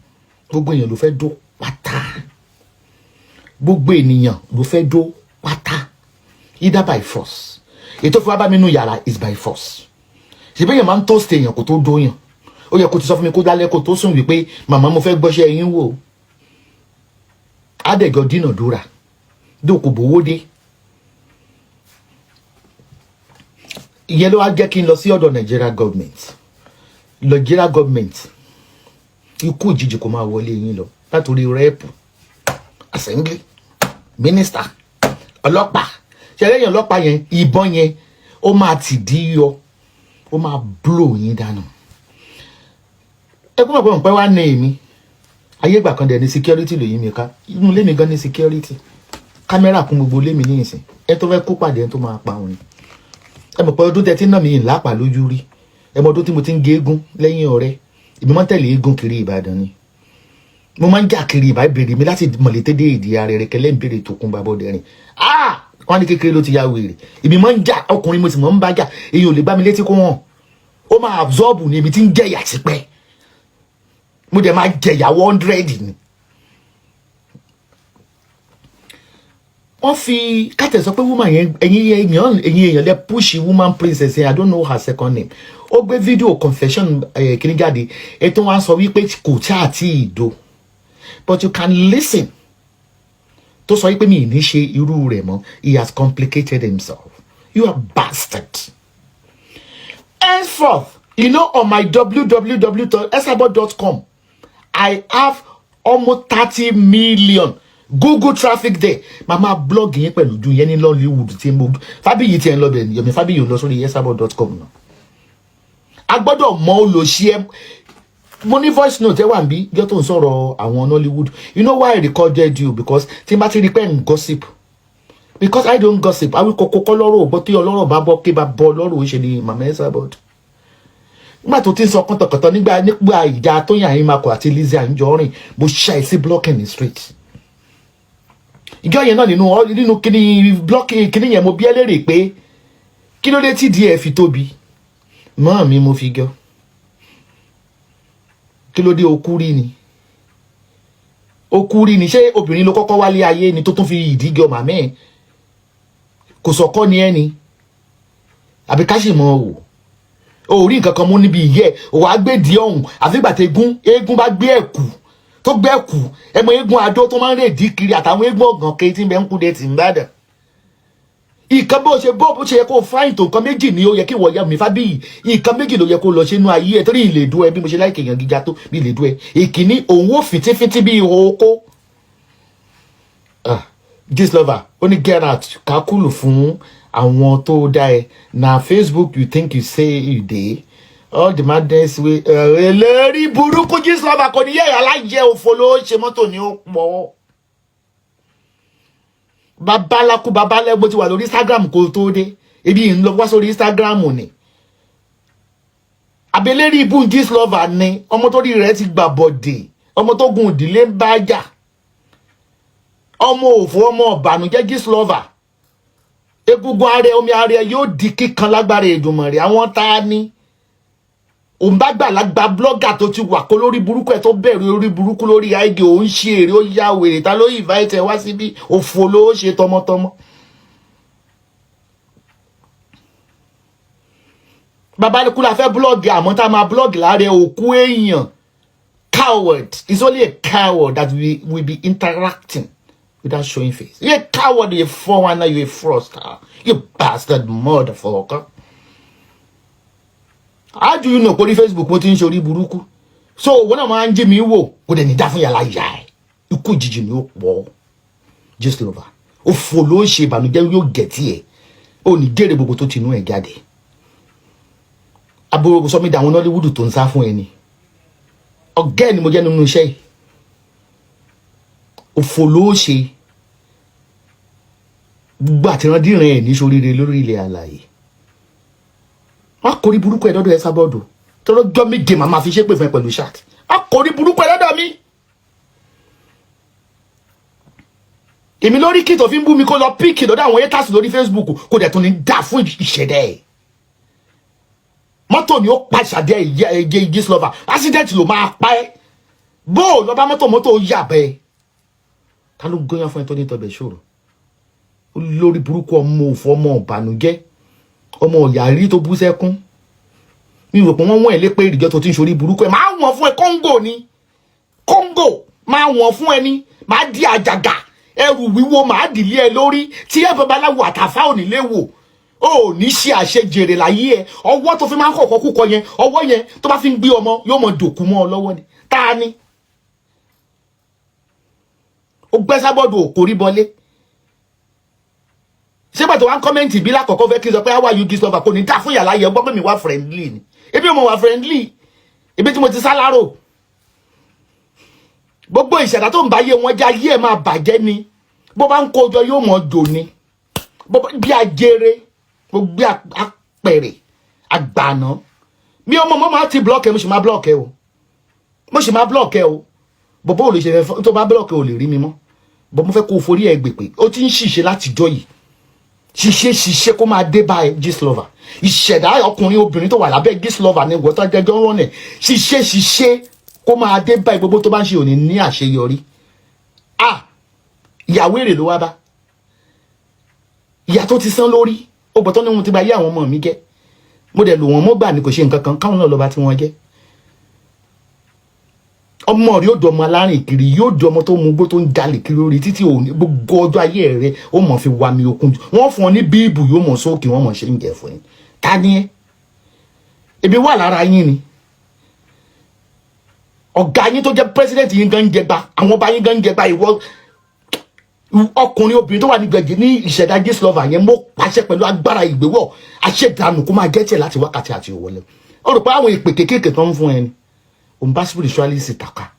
Gbogbo èèyàn ló fẹ́ dó pátá, gbogbo ènìyàn ló fẹ́ dó pátá, either by force. Ètò fún wa bá mi nù yàrá is by force. Ṣèbí èèyàn máa ń toast èèyàn kó tó dóyàn. Ó yẹ kó ti sọ fún mi kó lálẹ́ kó tó sùn wípé, "Màmá, mo fẹ́ gbọ́ṣẹ́ yín wò." Adẹ̀jọ́ dínàdúrà dókò bówó dé. Ìyẹn ló wá jẹ́ kí n lọ sí ọ̀dọ̀ Nigeria government. Nigeria government, ikú òjijì kò máa wọlé yín lọ, látòrí rep, assembly, minister, ọlọ́pàá. Ṣẹlẹ́yìn ọlọ́pàá yẹn, ìbọn yẹn ó máa tì dí yọ, ó máa blow yín dànù. Ẹ kó mọ̀ pé wá ní èmi ayé ìgbà kan dẹ̀ ní security lòyìn mi ká inú ilé mi gan ní security camera kún gbogbo ilé mi ní ìsìn. Ẹ tó fẹ́ kó pàdé ẹ tó máa pa òun. Ẹ mọ̀ pé ọdún tẹ́tí náà mi ì lápá lójú rí. Ẹ mọ̀ ọdún tí mo ti ń gé eégún lẹ́yìn ọ̀rẹ́ ìbí mọ́ tẹ̀lé eégún kiri Ìbàdàn ni. Mo máa ń jà kiri Ìbàdàn, béèrè mi láti mọ̀létédé ìdí arẹrẹ kẹlẹ́ ń béèrè tòkun bàbá ọdẹrin. Ah, wọn ní kékeré ló ti ya wèrè. Ìbí máa ń jà ọkùnrin, mo sì máa ń bá jà. Èyí ò lè gbá mi létí kó hàn, ó máa absorb ni. Èmi ti ń jẹ̀yà tipẹ́, mo dẹ̀ máa jẹ̀yà 100 ni. Wọ́n fi kátẹ̀ sọ pé woman yẹn, ẹ̀yin èèyàn lẹ push woman princess yẹn. I don't know her second name. Ó gbé video confession kíní jáde. Ètò wọn sọ wípé kò tí àti ìdó, but you can listen tó sọ wípé mi ì ní ṣe irú rẹ̀ mọ́. He has complicated himself. You are bastard. Henceforth, on my www.esabod.com, I have almost 30 million Google traffic there. Màmá blog yẹn pẹ̀lú ju yẹn ní Nollywood tí mo Fábíyì tí ẹ ń lọ bẹ̀. Yomi Fábíyì ò lọ sórí esabod.com náà. A gbọ́dọ̀ mọ olóṣì ẹ. Mo ní voice note ẹ wà níbí jọ́ tó ń sọ̀rọ̀ àwọn Nollywood. You know why I recorded you? Because tí n bá ti rí pé ń gossip, because I don't gossip. Àwọn kókó kọ́ lọ́rọ̀ ògbọ́ tí ọlọ́rọ̀ bá bọ́ kí bá bọ́ lọ́rọ̀ ó ṣe ni. Màmá Esabod, nígbà tó ti ń sọ kọ́tọ̀kọ́tọ̀ nígbà ìjà Tóyìn Aimakhu àti Lizzy Anjorin, mo ṣá ẹ sí blocking the street ìjọ yẹn náà. Nínú kíní blocking kíní yẹn, mo bí ẹ léèrè pé kí ló dé tí díẹ̀ fi tóbi mọ́ mi. Mo fi gọ́ kí ló dé okú rí ni, okú rí ni. Ṣé obìnrin ló kọ́kọ́ wálé ayé ni tó tún fi ìdí gọ màmá ẹ̀? Kò sọ̀kọ́ ni ẹ́ ni àbí ká sì mọ̀ wò ó rí nǹkan kan mú níbi ìyẹ́ wàá gbé di ọ̀hún. Àfìgbà tí eégún bá gbé ẹ̀kú tó gbé ẹ̀kú, ẹmọ eégún adó tó máa ń rè dí kiri àtàwọn eégún ọ̀gàn kiri tí ń bẹ ń kú dé tì ń bàdàn. Ìkan bó ṣe bó ṣe yẹ kó fáìn tó, nǹkan méjì ni ó yẹ kí wọ́n yẹ mi Fábíyì. Nǹkan méjì ló yẹ kó lọ sínú ayé ẹ torí ìlè dú ẹ bí mo ṣe láìkè èèyàn gíga tó bí ìlè dú ẹ. Ìkíní, òun ó fìtífítí bí ihò oko. Gistlover ó ní get out kakulu fún àwọn tó dá ẹ na Facebook. You think you say you dey all the madness wey eléri burúkú. Gistlover kò ní yẹ alájẹ òfò ló ṣe mọ́tò ní ó pọ̀ babaláku babalẹ́gbó ti wà lórí Instagram kó tó dé. Ebi ń lọ wá sórí Instagram ni abelérí ibú. Gistlover ni ọmọ tó rí rẹ̀ ti gbà bọ̀dẹ̀, ọmọ tó gun ìdílé ń bá jà, ọmọ òfò, ọmọ ọ̀bànújẹ́. Gistlover, egungun ààrẹ, omi ààrẹ yóò di kíkan lágbára Èdùmàrè. Àwọn tá a ní òun bá gbàlagbà blogger tó ti wà kó lórí burúkú ẹ tó bẹ̀rù orí burúkú lórí IG, òun ṣe èrè, ó yá wèrè. Ta ló invite ẹ wá síbí? Òfò ló ṣe tọmọtọmọ. Babaláku la fẹ́ blog, àmọ́ tá a máa blog láàrẹ òkú èèyàn. Coward. It's only a coward that we will be interacting without showing face. You're a coward, you're a 419, you're a fraudster, you bastard motherfucker. How do you know pé orí Facebook mo ti ń ṣe orí burúkú? So wọn náà máa ń jí mi wò. Kò dẹ̀ ní dá fún yàrá yà ẹ̀. Ikú òjijì ni ó pọ̀. Gistlover, òfò ló ń ṣe, ìbànújẹ́ yóò gẹ̀tì ẹ̀. Ó ní gèrè gbogbo tó ti inú ẹ̀ jáde. Àbúrò sọ mi dà àwọn Nollywood tó ń sá fún ẹni ọ̀gá ẹ̀ ni mo jẹ́ nínú iṣẹ́ yìí. Òfò ló ṣe gbogbo àtìrandíran ẹ̀ ní soríire lórí ilẹ̀ àlàyé. Wọn kò rí burúkú ẹ̀ dọ́dọ̀ ẹ sábọ́ọ̀dù tọ́lọ́jọ́ méje màá máa fi ṣépè fún ẹ pẹ̀lú ṣáàt. Wọn kò rí burúkú ẹ̀ dọ́dọ̀ mi. Èmi lórí kí tó fi ń bú mi kó lọ píìkì lọ́dọ̀ àwọn haters lórí Facebook. Kò dẹ̀ tún ní dà fún ìṣẹ̀dẹ̀ ẹ̀. Mọ́tò ni ó pa ìṣàdé ẹ̀jẹ̀ Gistlover. Accident ló máa pa ẹ́. Bó o lọ bá mọ́tò, mọ́tò yà bẹ́ẹ̀. Ta ló gbóyàn fún ẹ tó ní tọbẹ̀ ṣòro? Olórí burúkú, ọmọ òfò, ọmọ ọ̀bànújẹ́, ọmọ ọ̀yàrí tó bú sẹ́kún. Mi rò pé wọ́n wọ́n ẹ̀ lépè ìrìjọ́ tó ti ń ṣorí burúkú ẹ̀. Máa wọ̀n fún ẹ kóńgò ni, kóńgò máa wọ̀n fún ẹ ní, máa di àjàgà ẹrù wíwo, máa dìlé ẹ lórí tí ẹ babaláwo àtàfà ò ní lè wò. Ó ní ṣe àṣejèrè láyé ẹ. Ọwọ́ tó fi máa ń kọ̀kọ́ kúkọ yẹn, ọwọ́ yẹn tó bá fi ń gbé ọmọ yóò mọ dòkú mọ́ ọ lọ́wọ́ ni. Ta ni ó gbẹ́ sábọ́ọ̀dù òkórí bọlé? Ṣé pàtó wá ń comment bí lákọ̀ọ́kọ́ fẹ́ kí n sọ pé, "How are you, Gistlover?" Kò ní dá fún yàrá yẹn. Gbọ́ pé mi wá friendly ni, ebi mo wà friendly, ebi tí mo ti sá lárò. Gbogbo ìṣẹ̀dá tó ń bá yé wọn jẹ́, ayé ẹ̀ máa bàjẹ́ ni. Bó bá ń kójọ yóò mọ̀ jò ni. Bí ajere gbogbo apẹ̀rẹ̀ àgbàná mi ò mọ̀. Mọ́ máa ti block ẹ, mo sì máa block ẹ o, mo sì máa block ẹ o. Bọ̀bọ̀ ò lè ṣe fẹ́ tó bá block ẹ, ò lè rí mi mọ́ bọ̀. Mo fẹ́ kó o forí ẹ gbè pé ó ti ń ṣìṣe látijọ́ yìí. Ṣiṣẹ́ ṣiṣẹ́ kó máa dé bá ẹ, Gistlover. Ìṣẹ̀dá ọkùnrin obìnrin tó wà lábẹ́ Gistlover ní ìwọ́tọ́ jẹjọ́ ń rọ́nẹ̀. Ṣiṣẹ́ ṣiṣẹ́ kó máa dé bá ẹ. Gbogbo tó bá ń ṣe òní ní àṣeyọrí. Ah, ìyàwó èrè ló wá bá ìyá tó ti sán lórí. Ó gbọ́tọ́ ní wọn ti bá yé àwọn ọmọ mi jẹ́. Mo dẹ̀ lò wọ́n mọ́ gbà ní kò ṣe nǹkan kan káwọn náà lọ́ba tí wọ́n jẹ́. Ọmọ rẹ yóò di ọmọ alárìn kiri, yóò di ọmọ tó mú gbó, tó ń jalè kiri orí títí òní. Gbogbo ọjọ́ ayé rẹ ó mọ̀ fi wá mi okun. Wọ́n fún ọ ní bíìbù yóò mọ̀ sókè, wọ́n mọ̀ ṣe ń jẹ fún yín. Ta ni ẹ? Ebi wà lára yín ni. Ọ̀gá yín tó jẹ́ president yín gan ń jẹgba, àwọn ọba yín gan ń jẹgba. Ìwọ ọkùnrin obìnrin tó wà ní gbẹ̀gì ní ìṣẹ̀dá Gistlover yẹn, mo pàṣẹ pẹ̀lú agbára ìgbéwọ̀ àṣẹdànù kó máa gẹ́tẹ̀ láti wákàtí àti òwòlẹ̀. Ó rò pé àwọn ìpè kéékèèké tó ń fún ẹ ni òun bá spiritualist tàka.